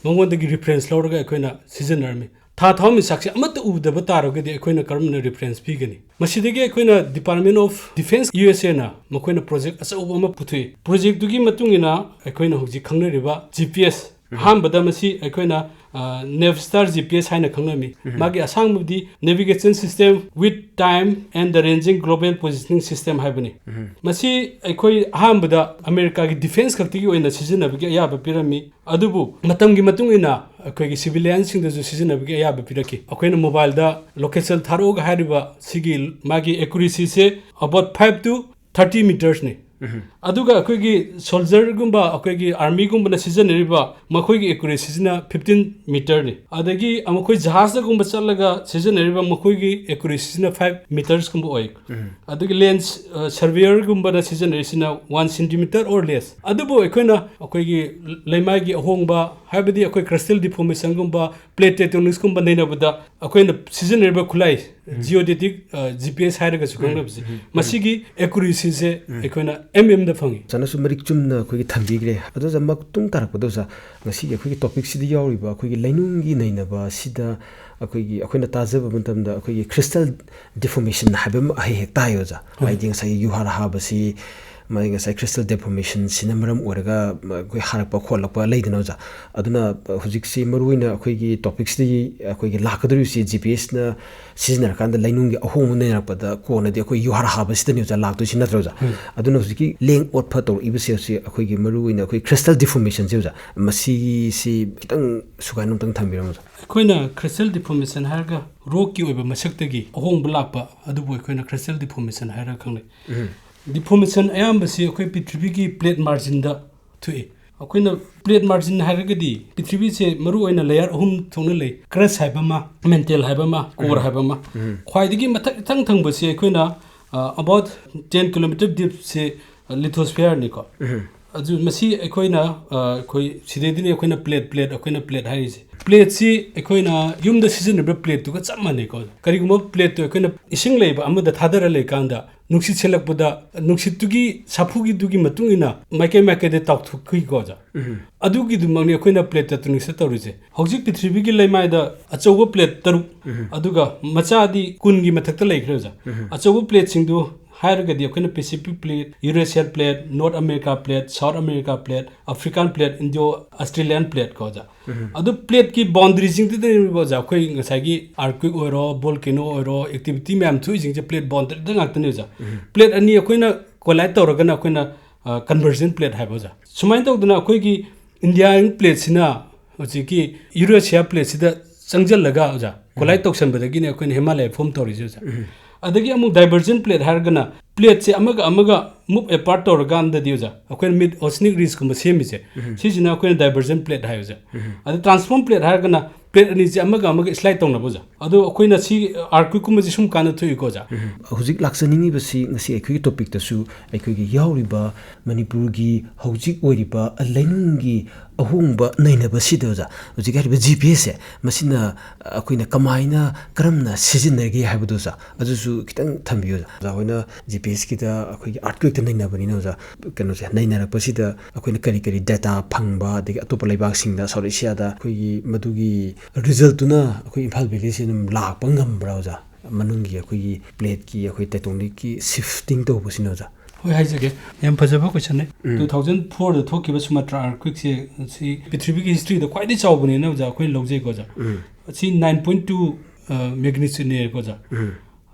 ꯃꯉꯣꯟꯗꯒꯤ ꯔꯤꯐꯔꯦꯟꯁ ꯂꯧꯔꯒ ꯑꯩꯈꯣꯏꯅ ꯁꯤꯖꯤꯟꯅꯔꯝꯃꯤ꯫ ꯊꯥ ꯊꯋꯥꯟꯃꯤꯆꯥꯛꯁꯦ ꯑꯃꯠꯇ ꯎꯗꯕ ꯇꯥꯔꯒꯗꯤ ꯑꯩꯈꯣꯏꯅ ꯀꯔꯝꯅ ꯔꯤꯐꯔꯦꯟꯁ ꯄꯤꯒꯅꯤ? ꯃꯁꯤꯗꯒꯤ ꯑꯩꯈꯣꯏꯅ Department of Defense, U S and ꯃꯈꯣꯏꯅ ꯄ꯭ꯔꯣꯖꯦꯛ ꯑꯆꯧꯕ ꯑꯃ ꯄꯨꯊꯣꯛꯏ꯫ ꯄ꯭ꯔꯣꯖꯦꯛꯇꯨꯒꯤ ꯃꯇꯨꯡ ꯏꯟꯅ ꯑꯩꯈꯣꯏꯅ ꯍꯧꯖꯤꯛ ꯈꯪꯅꯔꯤꯕ ꯖꯤ ꯄꯤ ꯑꯦꯁ, ꯑꯍꯥꯟꯕꯗ ꯃꯁꯤ ꯑꯩꯈꯣꯏꯅ, ꯑ, ꯅꯦꯚꯁ꯭ꯇꯥꯔ ꯖꯤ ꯄꯤ ꯑꯦꯁ ꯍꯥꯏꯅ ꯈꯪꯅꯔꯝꯃꯤ꯫ ꯃꯥꯒꯤ ꯑꯁꯥꯡꯕꯗꯤ Navigation System with Time and the Ranging Global Positioning System ꯍꯥꯏꯕꯅꯤ꯫ ꯃꯁꯤ ꯑꯩꯈꯣꯏ ꯑꯍꯥꯟꯕꯗ ꯑꯃꯦꯔꯤꯀꯥꯒꯤ ꯗꯤꯐꯦꯟꯁ ꯈꯛꯇꯒꯤ ꯑꯣꯏꯅ ꯁꯤꯖꯤꯟꯅꯕꯒꯤ ꯑꯌꯥꯕ ꯄꯤꯔꯝꯃꯤ꯫ ꯑꯗꯨꯕꯨ ꯃꯇꯝꯒꯤ ꯃꯇꯨꯡ ꯏꯟꯅ ꯑꯩꯈꯣꯏꯒꯤ ꯁꯤꯚꯤꯂꯤꯌꯟꯁꯤꯡꯗꯁꯨ ꯁꯤꯖꯤꯟꯅꯕꯒꯤ ꯑꯌꯥꯕ ꯄꯤꯔꯛꯈꯤ꯫ ꯑꯩꯈꯣꯏꯅ ꯃꯣꯕꯥꯏꯜꯗ ꯂꯣꯀꯦꯁꯟ ꯊꯥꯔꯛꯎꯒ ꯍꯥꯏꯔꯤꯕ ꯁꯤꯒꯤ ꯃꯥꯒꯤ ꯑꯦꯀꯨꯔꯦꯁꯤꯁꯦ about five to thirty metersꯅꯤ꯫ ꯑꯗꯨꯒ ꯑꯩꯈꯣꯏꯒꯤ ꯁꯣꯜꯖꯔꯒꯨꯝꯕ, ꯑꯩꯈꯣꯏꯒꯤ ꯑꯥꯔꯃꯤꯒꯨꯝꯕꯅ ꯁꯤꯖꯤꯟꯅꯔꯤꯕ ꯃꯈꯣꯏꯒꯤ ꯑꯦꯀꯨꯔꯦꯁꯤꯁꯤꯅ fifteen meterꯅꯤ꯫ ꯑꯗꯒꯤ ꯃꯈꯣꯏ ꯖꯍꯥꯖꯇꯒꯨꯝꯕ ꯆꯠꯂꯒ ꯁꯤꯖꯤꯟꯅꯔꯤꯕ ꯃꯈꯣꯏꯒꯤ ꯑꯦꯀꯨꯔꯦꯁꯤꯁꯤꯅ five metersꯀꯨꯝꯕ ꯑꯣꯏ꯫ ꯑꯗꯒꯤ ꯂꯦꯟ, ꯑ, ꯁꯔꯚꯦꯌꯔꯒꯨꯝꯕꯅ ꯁꯤꯖꯤꯟꯅꯔꯤꯁꯤꯅ one centimeter or less꯫ ꯑꯗꯨꯕꯨ ꯑꯩꯈꯣꯏꯅ ꯑꯩꯈꯣꯏꯒꯤ ꯂꯩꯃꯥꯏꯒꯤ ꯑꯍꯣꯡꯕ, ꯍꯥꯏꯕꯗꯤ ꯑꯩꯈꯣꯏ crustal deformationꯒꯨꯝꯕ, plate tectonicsꯀꯨꯝꯕ ꯅꯩꯅꯕꯗ ꯑꯩꯈꯣꯏꯅ ꯁꯤꯖꯤꯟꯅꯔꯤꯕ ꯈꯨꯠꯂꯥꯏ, geodetic, ꯑ, ꯖꯤ ꯄꯤ ꯑꯦꯁ ꯍꯥꯏꯔꯒꯁꯨ ꯈꯪꯅꯕꯁꯦ, ꯃꯁꯤꯒꯤ ꯑꯦꯀꯨꯔꯦꯁꯤꯁꯦ ꯑꯩꯈꯣꯏꯅ ꯑꯦꯝ ꯑꯦꯝꯗ ꯐꯪꯉꯤ꯫ ꯑꯣꯖꯥꯅꯁꯨ ꯃꯔꯤꯛ ꯆꯨꯝꯅ ꯑꯩꯈꯣꯏꯒꯤ ꯊꯝꯕꯤꯈ꯭ꯔꯦ꯫ ꯑꯗꯣ ꯑꯣꯖꯥ, ꯃꯇꯨꯡ ꯇꯥꯔꯛꯄꯗ ꯑꯣꯖꯥ, ꯉꯁꯤꯒꯤ ꯑꯩꯈꯣꯏꯒꯤ ꯇꯣꯄꯤꯛꯁꯤꯗ ꯌꯥꯎꯔꯤꯕ ꯑꯩꯈꯣꯏꯒꯤ ꯂꯩꯅꯨꯡꯒꯤ ꯅꯩꯅꯕ ꯑꯁꯤꯗ ꯑꯩꯈꯣꯏꯒꯤ, ꯑꯩꯈꯣꯏꯅ ꯇꯥꯖꯕ ꯃꯇꯝꯗ ꯑꯩꯈꯣꯏꯒꯤ crustal deformation ꯍꯥꯏꯕ ꯑꯃ ꯍꯦꯛ ꯍꯦꯛ ꯇꯥꯏ ꯑꯣꯖꯥ꯫ ꯍꯣꯏ꯫ ꯍꯥꯏꯗꯤ ꯉꯁꯥꯏꯒꯤ ꯌꯨꯍꯥꯔ ꯍꯥꯕꯁꯤ ꯃꯥꯒꯤ ꯉꯁꯥꯏ crustal deformationꯁꯤꯅ ꯃꯔꯝ ꯑꯣꯏꯔꯒ ꯑꯩꯈꯣꯏ ꯍꯥꯔꯛꯄ ꯈꯣꯠꯂꯛꯄ ꯂꯩꯗꯅ ꯑꯣꯖꯥ꯫ ꯑꯗꯨꯅ ꯍꯧꯖꯤꯛꯁꯤ ꯃꯔꯨꯑꯣꯏꯅ ꯑꯩꯈꯣꯏꯒꯤ topicꯁꯤꯗꯒꯤ ꯑꯩꯈꯣꯏꯒꯤ ꯂꯥꯛꯀꯗꯧꯔꯤꯕꯁꯤ GPSꯅ ꯁꯤꯖꯤꯟꯅꯔꯀꯥꯟꯗ ꯂꯩꯅꯨꯡꯒꯤ ꯑꯍꯣꯡꯕ ꯅꯩꯅꯔꯛꯄꯗ ꯀꯣꯟꯅꯗꯤ ꯑꯩꯈꯣꯏ ꯌꯨꯍꯥꯔ ꯍꯥꯕꯁꯤꯗꯅꯤ ꯑꯣꯖꯥ ꯂꯥꯛꯇꯣꯏꯁꯤ ꯅꯠꯇ꯭ꯔꯣ ꯑꯣꯖꯥ? ꯑꯗꯨꯅ ꯍꯧꯖꯤꯛꯀꯤ ꯂꯦꯡ ꯑꯣꯠꯄ ꯇꯧꯔꯛꯏꯕꯁꯦ ꯍꯧꯖꯤꯛ ꯑꯩꯈꯣꯏꯒꯤ ꯃꯔꯨꯑꯣꯏꯅ ꯑꯩꯈꯣꯏ crustal deformationꯁꯦ ꯑꯣꯖꯥ, ꯃꯁꯤꯒꯤꯁꯤ ꯈꯤꯇꯪ ꯁꯨꯒꯥꯏꯅ ꯑꯝꯇꯪ ꯊꯝꯕꯤꯔꯝꯃꯣ ꯑꯣꯖꯥ꯫ ꯑꯩꯈꯣꯏꯅ crustal deformation ꯍꯥꯏꯔꯒ ꯔꯣꯛꯀꯤ ꯑꯣꯏꯕ ꯃꯁꯛꯇꯒꯤ ꯑꯍꯣꯡꯕ ꯂꯥꯛꯄ ꯑꯗꯨꯕꯨ ꯑꯩꯈꯣꯏꯅ crustal deformation ꯍꯥꯏꯔꯒ ꯈꯪꯅꯩ꯫ Deformation ꯑꯌꯥꯝꯕꯁꯤ ꯑꯩꯈꯣꯏ ꯄ꯭ꯔꯤꯊꯤꯕꯤꯒꯤ plate marginꯗ ꯊꯣꯛꯏ꯫ ꯑꯩꯈꯣꯏꯅ plate margin ꯍꯥꯏꯔꯒꯗꯤ ꯄ꯭ꯔꯤꯊꯤꯕꯤꯁꯦ ꯃꯔꯨꯑꯣꯏꯅ layer ꯑꯍꯨꯝ ꯊꯣꯛꯅ ꯂꯩ: crust ꯍꯥꯏꯕ ꯑꯃ, mantle ꯍꯥꯏꯕ ꯑꯃ, core ꯍꯥꯏꯕ ꯑꯃ꯫ ꯈ꯭ꯋꯥꯏꯗꯒꯤ ꯃꯊꯛ ꯏꯊꯪ ꯊꯪꯕꯁꯦ ꯑꯩꯈꯣꯏꯅ about ten kilometer deepꯁꯦ lithosphereꯅꯤꯀꯣ꯫ ꯑꯗꯨ ꯃꯁꯤ ꯑꯩꯈꯣꯏꯅ ꯑꯩꯈꯣꯏ ꯁꯤꯗꯩꯗꯅꯤ ꯑꯩꯈꯣꯏꯅ plate plate ꯑꯩꯈꯣꯏꯅ plate ꯍꯥꯏꯔꯤꯁꯦ꯫ Plateꯁꯤ ꯑꯩꯈꯣꯏꯅ ꯌꯨꯝꯗ ꯁꯤꯖꯤꯟꯅꯕ plateꯇꯨꯒ ꯆꯞ ꯃꯥꯟꯅꯩꯀꯣ꯫ ꯀꯔꯤꯒꯨꯝꯕ plateꯇꯨ ꯑꯩꯈꯣꯏꯅ ꯏꯁꯤꯡ ꯂꯩꯕ ꯑꯃꯗ ꯊꯥꯗꯔ ꯂꯩꯀꯥꯟꯗ ꯅꯨꯡꯁꯤꯠ ꯁꯤꯠꯂꯛꯄꯗ ꯅꯨꯡꯁꯤꯠꯇꯨꯒꯤ ꯁꯥꯐꯨꯒꯤꯗꯨꯒꯤ ꯃꯇꯨꯡ ꯏꯟꯅ ꯃꯥꯏꯀꯩ ꯃꯥꯏꯀꯩꯗ ꯇꯥꯎꯊꯣꯛꯈꯤꯀꯣ ꯑꯣꯖꯥ꯫ ꯑꯗꯨꯒꯤꯗꯨꯃꯛꯅꯤ ꯑꯩꯈꯣꯏꯅ plate tectonics ꯇꯧꯔꯤꯁꯦ꯫ ꯍꯧꯖꯤꯛ ꯄ꯭ꯔꯤꯊꯤꯕꯤꯒꯤ ꯂꯩꯃꯥꯏꯗ ꯑꯆꯧꯕ plate ꯇꯔꯨꯛ, ꯑꯗꯨꯒ ꯃꯆꯥꯗꯤ ꯀꯨꯟꯒꯤ ꯃꯊꯛꯇ ꯂꯩꯈ꯭ꯔꯦ ꯑꯣꯖꯥ꯫ ꯑꯆꯧꯕ plateꯁꯤꯡꯗꯨ ꯍꯥꯏꯔꯒꯗꯤ ꯑꯩꯈꯣꯏꯅ Pacific plate, Eurasian plate, North America plate, South America plate, African plate, Indo Australian plate ꯀꯣ ꯑꯣꯖꯥ꯫ ꯑꯗꯨ plateꯀꯤ boundaryꯁꯤꯡꯗꯨꯗꯅꯦꯕ ꯑꯣꯖꯥ ꯑꯩꯈꯣꯏ ꯉꯁꯥꯏꯒꯤ earthquake ꯑꯣꯏꯔꯣ, volcano ꯑꯣꯏꯔꯣ, activity ꯃꯌꯥꯝ ꯊꯣꯛꯏꯁꯤꯡꯁꯦ plate boundaryꯗ ꯉꯥꯛꯇꯅꯦ ꯑꯣꯖꯥ꯫ Plate ꯑꯅꯤ ꯑꯩꯈꯣꯏꯅ collide ꯇꯧꯔꯒꯅ ꯑꯩꯈꯣꯏꯅ convergent plate ꯍꯥꯏꯕ ꯑꯣꯖꯥ꯫ ꯁꯨꯃꯥꯏꯅ ꯇꯧꯗꯅ ꯑꯩꯈꯣꯏꯒꯤ Indian plateꯁꯤꯅ ꯍꯧꯖꯤꯛꯀꯤ Eurasia plateꯁꯤꯗ ꯆꯪꯁꯤꯜꯂꯒ ꯑꯣꯖꯥ collide ꯇꯧꯁꯟꯕꯗꯒꯤꯅꯦ ꯑꯩꯈꯣꯏꯅ Himalaya form ꯇꯧꯔꯤꯁꯦ ꯑꯣꯖꯥ꯫ ꯑꯗꯒꯤ ꯑꯃꯨꯛ divergent plate ꯍꯥꯏꯔꯒꯅ plateꯁꯦ ꯑꯃꯒ ꯑꯃꯒ move apart ꯇꯧꯔꯀꯥꯟꯗꯗꯤ ꯑꯣꯖꯥ ꯑꯩꯈꯣꯏꯅ mid oceanic ridgeꯀꯨꯝꯕ ꯁꯦꯝꯃꯤꯁꯦ, ꯁꯤꯁꯤꯅ ꯑꯩꯈꯣꯏꯅ divergent plate ꯍꯥꯏ ꯑꯣꯖꯥ꯫ ꯑꯗ transform plate ꯍꯥꯏꯔꯒꯅ plate ꯑꯅꯤꯁꯦ ꯑꯃꯒ ꯑꯃꯒ slide ꯇꯧꯅꯕ ꯑꯣꯖꯥ꯫ ꯑꯗꯣ ꯑꯩꯈꯣꯏꯅ ꯁꯤ earthquakeꯀꯨꯝꯕꯁꯦ ꯁꯨꯝ ꯀꯥꯟꯗ ꯊꯣꯛꯏꯀꯣ ꯑꯣꯖꯥ꯫ ꯍꯧꯖꯤꯛ ꯂꯥꯛꯆꯅꯤꯡꯉꯤꯕꯁꯤ ꯉꯁꯤ ꯑꯩꯈꯣꯏꯒꯤ topicꯇꯁꯨ ꯑꯩꯈꯣꯏꯒꯤ ꯌꯥꯎꯔꯤꯕ ꯃꯅꯤꯄꯨꯔꯒꯤ ꯍꯧꯖꯤꯛ ꯑꯣꯏꯔꯤꯕ ꯂꯩꯅꯨꯡꯒꯤ ꯑꯍꯣꯡꯕ ꯅꯩꯅꯕꯁꯤꯗ ꯑꯣꯖꯥ, ꯍꯧꯖꯤꯛ ꯍꯥꯏꯔꯤꯕ GPSꯁꯦ ꯃꯁꯤꯅ ꯑꯩꯈꯣꯏꯅ ꯀꯃꯥꯏꯅ, ꯀꯔꯝꯅ ꯁꯤꯖꯤꯟꯅꯒꯦ ꯍꯥꯏꯕꯗꯣ ꯑꯣꯖꯥ, ꯑꯗꯨꯁꯨ ꯈꯤꯇꯪ ꯊꯝꯕꯤꯌꯨ ꯑꯣꯖꯥ꯫ ꯑꯣꯖꯥ ꯍꯣꯏꯅ GPSꯀꯤꯗ ꯑꯩꯈꯣꯏꯒꯤ earthquakeꯇ ꯅꯩꯅꯕꯅꯤꯅ ꯑꯣꯖꯥ, ꯀꯩꯅꯣꯁꯦ ꯅꯩꯅꯔꯛꯄꯁꯤꯗ ꯑꯩꯈꯣꯏꯅ ꯀꯔꯤ ꯀꯔꯤ data ꯐꯪꯕ, ꯑꯗꯒꯤ ꯑꯇꯣꯞꯄ ꯂꯩꯕꯥꯛꯁꯤꯡꯗ, South Asiaꯗ ꯑꯩꯈꯣꯏꯒꯤ ꯃꯗꯨꯒꯤ resultꯇꯨꯅ ꯑꯩꯈꯣꯏ ꯏꯝꯐꯥꯜ valleyꯁꯤ ꯑꯗꯨꯝ ꯂꯥꯛꯄ ꯉꯝꯕ꯭ꯔꯥ ꯑꯣꯖꯥ? ꯃꯅꯨꯡꯒꯤ ꯑꯩꯈꯣꯏꯒꯤ plateꯀꯤ ꯑꯩꯈꯣꯏ tectonicꯀꯤ shifting ꯇꯧꯕꯁꯤꯅ ꯑꯣꯖꯥ꯫ ꯍꯣꯏ, ꯍꯥꯏꯖꯒꯦ꯫ ꯌꯥꯝ ꯐꯖꯕ question ꯅꯦ꯫ ꯎꯝ꯫ Two thousand four ꯗ ꯊꯣꯛꯈꯤꯕ ꯁꯨꯃꯇ꯭ꯔꯥ earthquake ꯁꯦ, ꯁꯤ ꯄ꯭ꯔꯤꯊꯤꯕꯤꯒꯤ history ꯗ ꯈ꯭ꯋꯥꯏꯗꯒꯤ ꯆꯥꯎꯕꯅꯦꯅ ꯑꯣꯖꯥ ꯑꯩꯈꯣꯏꯅ ꯂꯧꯖꯩꯀꯣ ꯑꯣꯖꯥ꯫ ꯎꯝ꯫ ꯁꯤ nine point two, ꯑ, magnitude ꯅꯦꯀꯣ ꯑꯣꯖꯥ꯫ ꯎꯝ꯫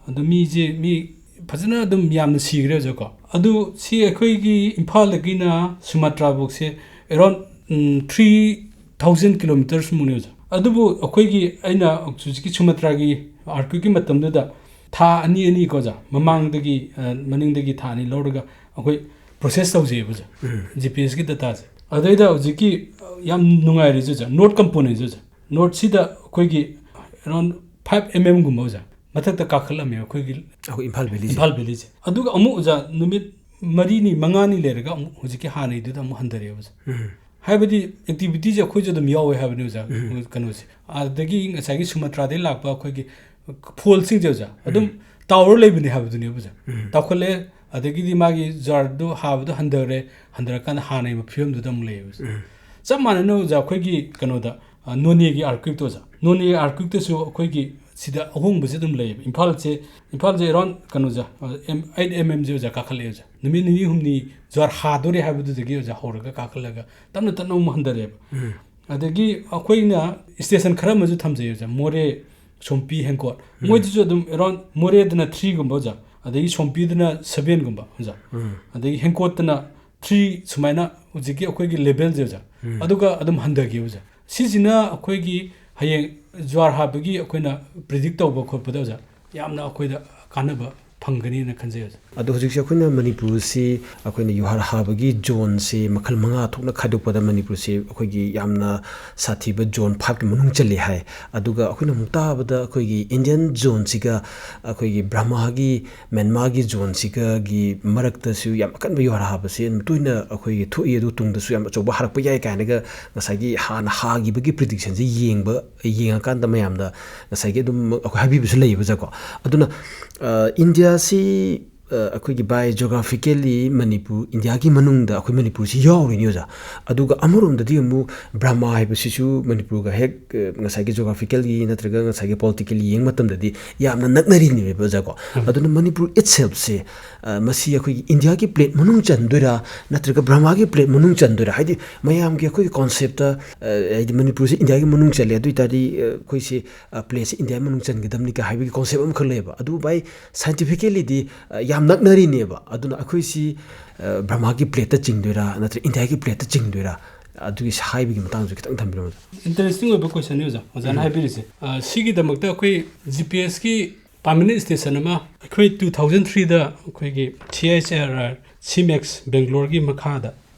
ꯑꯗꯣ ꯃꯤꯁꯦ, ꯃꯤ ꯐꯖꯅ ꯑꯗꯨꯝ ꯌꯥꯝꯅ ꯁꯤꯈ꯭ꯔꯦ ꯑꯣꯖꯥꯀꯣ꯫ ꯑꯗꯨ ꯁꯤ ꯑꯩꯈꯣꯏꯒꯤ ꯏꯝꯐꯥꯜꯗꯒꯤꯅ ꯁꯨꯃꯇ꯭ꯔꯥ ꯐꯥꯎꯁꯦ around, ꯎꯝ, three thousand kilometers ꯃꯨꯛꯅꯦ ꯑꯣꯖꯥ꯫ ꯑꯗꯨꯕꯨ ꯑꯩꯈꯣꯏꯒꯤ, ꯑꯩꯅ ꯍꯧꯖꯤꯛꯀꯤ ꯁꯨꯃꯇ꯭ꯔꯥꯒꯤ earthquake ꯀꯤ ꯃꯇꯝꯗꯨꯗ ꯊꯥ ꯑꯅꯤ ꯑꯅꯤ ꯀꯣ ꯑꯣꯖꯥ, ꯃꯃꯥꯡꯗꯒꯤ, ꯑ, ꯃꯅꯤꯡꯗꯒꯤ ꯊꯥ ꯑꯅꯤ ꯂꯧꯔꯒ ꯑꯩꯈꯣꯏ process ꯇꯧꯖꯩꯌꯦꯕ ꯑꯣꯖꯥ, ꯎꯝ꯫ G P S ꯀꯤ data ꯁꯦ꯫ ꯑꯗꯩꯗ ꯍꯧꯖꯤꯛꯀꯤ, ꯑ, ꯌꯥꯝ ꯅꯨꯡꯉꯥꯏꯔꯤꯁꯦ ꯑꯣꯖꯥ, north component ꯁꯦ ꯑꯣꯖꯥ, north ꯁꯤꯗ ꯑꯩꯈꯣꯏꯒꯤ around five M M ꯒꯨꯝꯕ ꯑꯣꯖꯥ ꯃꯊꯛꯇ ꯀꯥꯈꯠꯂꯝꯃꯦ ꯑꯩꯈꯣꯏꯒꯤ ꯑꯩꯈꯣꯏ ꯏꯝꯐꯥꯜ valley ꯁꯦ꯫ ꯏꯝꯐꯥꯜ valley ꯁꯦ꯫ ꯑꯗꯨꯒ ꯑꯃꯨꯛ ꯑꯣꯖꯥ ꯅꯨꯃꯤꯠ ꯃꯔꯤꯅꯤ ꯃꯉꯥꯅꯤ ꯂꯩꯔꯒ ꯑꯃꯨꯛ ꯍꯧꯖꯤꯛꯀꯤ ꯍꯥꯟꯅꯩꯗꯨꯗ ꯑꯃꯨꯛ ꯍꯟꯊꯔꯛꯑꯦꯕ ꯑꯣꯖꯥ꯫ ꯎꯝ꯫ ꯍꯥꯏꯕꯗꯤ activity ꯁꯦ ꯑꯩꯈꯣꯏꯁꯨ ꯑꯗꯨꯝ ꯌꯥꯎꯋꯦ ꯍꯥꯏꯕꯅꯤ ꯑꯣꯖꯥ, ꯎꯝ꯫ ꯀꯩꯅꯣꯁꯦ꯫ ꯑꯗꯒꯤ ꯉꯁꯥꯏꯒꯤ ꯁꯨꯃꯇ꯭ꯔꯥꯗꯒꯤ ꯂꯥꯛꯄ ꯑꯩꯈꯣꯏꯒꯤ fault ꯁꯤꯡꯁꯦ ꯑꯣꯖꯥ, ꯑꯗꯨꯝ ꯎꯝ꯫ ꯇꯥꯎꯔ ꯂꯩꯕꯅꯦ ꯍꯥꯏꯕꯗꯨꯅꯦꯕ ꯑꯣꯖꯥ꯫ ꯎꯝ꯫ ꯇꯥꯎꯈꯠꯂꯦ, ꯑꯗꯒꯤꯗꯤ ꯃꯥꯒꯤ ꯖ꯭ꯋꯥꯔꯗꯨ ꯍꯥꯕꯗꯣ ꯍꯟꯊꯔꯦ, ꯍꯟꯊꯔꯀꯥꯟꯗ ꯍꯥꯟꯅꯒꯤ ꯐꯤꯕꯝꯗꯨꯗ ꯑꯃꯨꯛ ꯂꯩꯌꯦꯕ ꯑꯣꯖꯥ꯫ ꯎꯝ꯫ ꯆꯞ ꯃꯥꯟꯅꯅ ꯑꯣꯖꯥ ꯑꯩꯈꯣꯏꯒꯤ ꯀꯩꯅꯣꯗ, ꯑ, ꯅꯣꯅꯦꯒꯤ earthquake ꯇꯣ ꯑꯣꯖꯥ, ꯅꯣꯅꯦ earthquake ꯇꯁꯨ ꯑꯩꯈꯣꯏꯒꯤ ꯁꯤꯗ ꯑꯍꯣꯡꯕꯁꯦ ꯑꯗꯨꯝ ꯂꯩꯌꯦꯕ꯫ ꯏꯝꯐꯥꯜꯁꯦ, ꯏꯝꯐꯥꯜꯁꯦ around ꯀꯩꯅꯣꯁꯦ, ꯑ, M-, eight M M ꯁꯦ ꯑꯣꯖꯥ ꯀꯥꯈꯠꯂꯛꯑꯦ ꯑꯣꯖꯥ꯫ ꯅꯨꯃꯤꯠ ꯅꯤꯅꯤ ꯍꯨꯝꯅꯤ ꯖ꯭ꯋꯥꯔ ꯍꯥꯗꯣꯔꯦ ꯍꯥꯏꯕꯗꯨꯗꯒꯤ ꯑꯣꯖꯥ ꯍꯧꯔꯒ ꯀꯥꯈꯠꯂꯒ ꯇꯞꯅ ꯇꯞꯅ ꯑꯃꯨꯛ ꯍꯟꯊꯔꯛꯑꯦꯕ꯫ ꯎꯝ꯫ ꯑꯗꯒꯤ ꯑꯩꯈꯣꯏꯅ station ꯈꯔ ꯑꯃꯁꯨ ꯊꯝꯖꯩ ꯑꯣꯖꯥ, ꯃꯣꯔꯦ, ꯁꯣꯝꯄꯤ, ꯍꯦꯟꯀꯣꯠ꯫ ꯎꯝ꯫ ꯃꯣꯏꯗꯁꯨ ꯑꯗꯨꯝ around ꯃꯣꯔꯦꯗꯅ three ꯒꯨꯝꯕ ꯑꯣꯖꯥ, ꯑꯗꯒꯤ ꯁꯣꯝꯄꯤꯗꯅ seven ꯒꯨꯝꯕ ꯑꯣꯖꯥ, ꯎꯝ꯫ ꯑꯗꯒꯤ ꯍꯦꯟꯀꯣꯠꯇꯅ three ꯁꯨꯃꯥꯏꯅ ꯍꯧꯖꯤꯛꯀꯤ ꯑꯩꯈꯣꯏꯒꯤ level ꯁꯦ ꯑꯣꯖꯥ, ꯎꯝ꯫ ꯑꯗꯨꯒ ꯑꯗꯨꯝ ꯍꯟꯊꯈꯤ ꯑꯣꯖꯥ꯫ ꯁꯤꯁꯤꯅ ꯑꯩꯈꯣꯏꯒꯤ ꯍꯌꯦꯡ ꯖ꯭ꯋꯥꯔ ꯍꯥꯕꯒꯤ ꯑꯩꯈꯣꯏꯅ predict ꯇꯧꯕ ꯈꯣꯠꯄꯗ ꯑꯣꯖꯥ ꯌꯥꯝꯅ ꯑꯩꯈꯣꯏꯗ ꯀꯥꯟꯅꯕ ꯐꯪꯒꯅꯤꯅ ꯈꯟꯖꯩ ꯑꯣꯖꯥ꯫ ꯑꯗꯣ ꯍꯧꯖꯤꯛꯁꯦ ꯑꯩꯈꯣꯏꯅ ꯃꯅꯤꯄꯨꯔꯁꯤ, ꯑꯩꯈꯣꯏꯅ ꯖ꯭ꯋꯥꯔ ꯍꯥꯕꯒꯤ zone ꯁꯦ ꯃꯈꯜ ꯃꯉꯥ ꯊꯣꯛꯅ ꯈꯥꯏꯗꯣꯛꯄꯗ ꯃꯅꯤꯄꯨꯔꯁꯤ ꯑꯩꯈꯣꯏꯒꯤ ꯌꯥꯝꯅ ꯁꯥꯊꯤꯕ zone five ꯀꯤ ꯃꯅꯨꯡ ꯆꯜꯂꯤ ꯍꯥꯏ꯫ ꯑꯗꯨꯒ ꯑꯩꯈꯣꯏꯅ ꯑꯃꯨꯛ ꯇꯥꯕꯗ ꯑꯩꯈꯣꯏꯒꯤ Indian zone ꯁꯤꯒ ꯑꯩꯈꯣꯏꯒꯤ ꯕꯔꯃꯥꯒꯤ, ꯃ꯭ꯌꯥꯟꯃꯥꯔꯒꯤ zone ꯁꯤꯒꯒꯤ ꯃꯔꯛꯇꯁꯨ ꯌꯥꯝ ꯑꯀꯟꯕ ꯖ꯭ꯋꯥꯔ ꯍꯥꯕꯁꯤ ꯑꯗꯨꯝ ꯇꯣꯏꯅ ꯑꯩꯈꯣꯏꯒꯤ ꯊꯣꯛꯏ, ꯑꯗꯨ ꯇꯨꯡꯗꯁꯨ ꯌꯥꯝ ꯑꯆꯧꯕ ꯍꯥꯔꯛꯄ ꯌꯥꯏ ꯀꯥꯏꯅꯒ ꯉꯁꯥꯏꯒꯤ ꯍꯥꯟꯅ ꯍꯥꯈꯤꯕꯒꯤ prediction ꯁꯦ ꯌꯦꯡꯕ, ꯌꯦꯡꯉꯀꯥꯟꯗ ꯃꯌꯥꯝꯅ ꯉꯁꯥꯏꯒꯤ ꯑꯗꯨꯝ ꯑꯩꯈꯣꯏ ꯍꯥꯏꯕꯤꯕꯁꯨ ꯂꯩꯌꯦꯕ ꯑꯣꯖꯥꯀꯣ꯫ ꯑꯗꯨꯅ, ꯑ, ꯏꯟꯗꯤꯌꯥꯁꯤ ꯑ, ꯑꯩꯈꯣꯏꯒꯤ by geographically ꯃꯅꯤꯄꯨꯔ, ꯏꯟꯗꯤꯌꯥꯒꯤ ꯃꯅꯨꯡꯗ ꯑꯩꯈꯣꯏ ꯃꯅꯤꯄꯨꯔꯁꯤ ꯌꯥꯎꯔꯤꯅꯤ, ꯑꯣꯖꯥ꯫ ꯑꯗꯨꯒ ꯑꯃꯔꯣꯝꯗꯗꯤ ꯑꯃꯨꯛ ꯕ꯭ꯔꯍꯃꯥ ꯍꯥꯏꯕꯁꯤꯁꯨ ꯃꯅꯤꯄꯨꯔꯒ ꯍꯦꯛ, ꯑ, ꯉꯁꯥꯏꯒꯤ geographically ꯅꯠꯇ꯭ꯔꯒ ꯉꯁꯥꯏꯒꯤ politically ꯌꯦꯡꯕ ꯃꯇꯝꯗꯗꯤ ꯌꯥꯝꯅ ꯅꯛꯅꯔꯤꯅꯦꯕ, ꯑꯣꯖꯥꯀꯣ꯫ ꯎꯝ꯫ ꯑꯗꯨꯅ ꯃꯅꯤꯄꯨꯔ itselfꯁꯦ, ꯑ, ꯃꯁꯤ ꯑꯩꯈꯣꯏꯒꯤ ꯏꯟꯗꯤꯌꯥꯒꯤ plate ꯃꯅꯨꯡ ꯆꯟꯗꯣꯏꯔꯥ, ꯅꯠꯇ꯭ꯔꯒ ꯕ꯭ꯔꯍꯃꯥꯒꯤ plate ꯃꯅꯨꯡ ꯆꯟꯗꯣꯏꯔꯥ? ꯍꯥꯏꯗꯤ ꯃꯌꯥꯝꯒꯤ ꯑꯩꯈꯣꯏꯒꯤ conceptꯇ, ꯑ, ꯍꯥꯏꯗꯤ ꯃꯅꯤꯄꯨꯔꯁꯦ ꯏꯟꯗꯤꯌꯥꯒꯤ ꯃꯅꯨꯡ ꯆꯜꯂꯦ, ꯑꯗꯨ ꯑꯣꯏ ꯇꯥꯔꯗꯤ, ꯑ, ꯑꯩꯈꯣꯏꯁꯦ, ꯑ, plateꯁꯦ ꯏꯟꯗꯤꯌꯥꯒꯤ ꯃꯅꯨꯡ ꯆꯟꯒꯗꯕꯅꯤꯒ ꯍꯥꯏꯕꯒꯤ concept ꯑꯃꯈꯛ ꯂꯩꯌꯦꯕ꯫ ꯑꯗꯨ by scientificallyꯗꯤ, ꯑ, ꯌꯥꯝ ꯅꯛꯅꯔꯤꯅꯦꯕ꯫ ꯑꯗꯨꯅ ꯑꯩꯈꯣꯏꯁꯤ, ꯑ, ꯕ꯭ꯔꯍꯃꯥꯒꯤ plateꯇ ꯆꯤꯡꯗꯣꯏꯔꯥ, ꯅꯠꯇ꯭ꯔꯒ ꯏꯟꯗꯤꯌꯥꯒꯤ plateꯇ ꯆꯤꯡꯗꯣꯏꯔꯥ? ꯑꯗꯨꯒꯤ ꯍꯥꯏꯕꯒꯤ ꯃꯇꯥꯡꯁꯨ ꯈꯤꯇꯪ ꯊꯝꯕꯤꯔꯝꯃꯨ꯫ Interesting ꯑꯣꯏꯕ questionꯅꯤ, ꯑꯣꯖꯥ, ꯑꯣꯖꯥꯅ ꯎꯝ꯫ ꯍꯥꯏꯕꯤꯔꯤꯁꯦ꯫ ꯑ, ꯁꯤꯒꯤꯗꯃꯛꯇ ꯑꯩꯈꯣꯏ GPSꯀꯤ permanent station ꯑꯃ ꯑꯩꯈꯣꯏ two thousand threeꯗ ꯑꯩꯈꯣꯏꯒꯤ CHRR CMAX Bangaloreꯒꯤ ꯃꯈꯥꯗ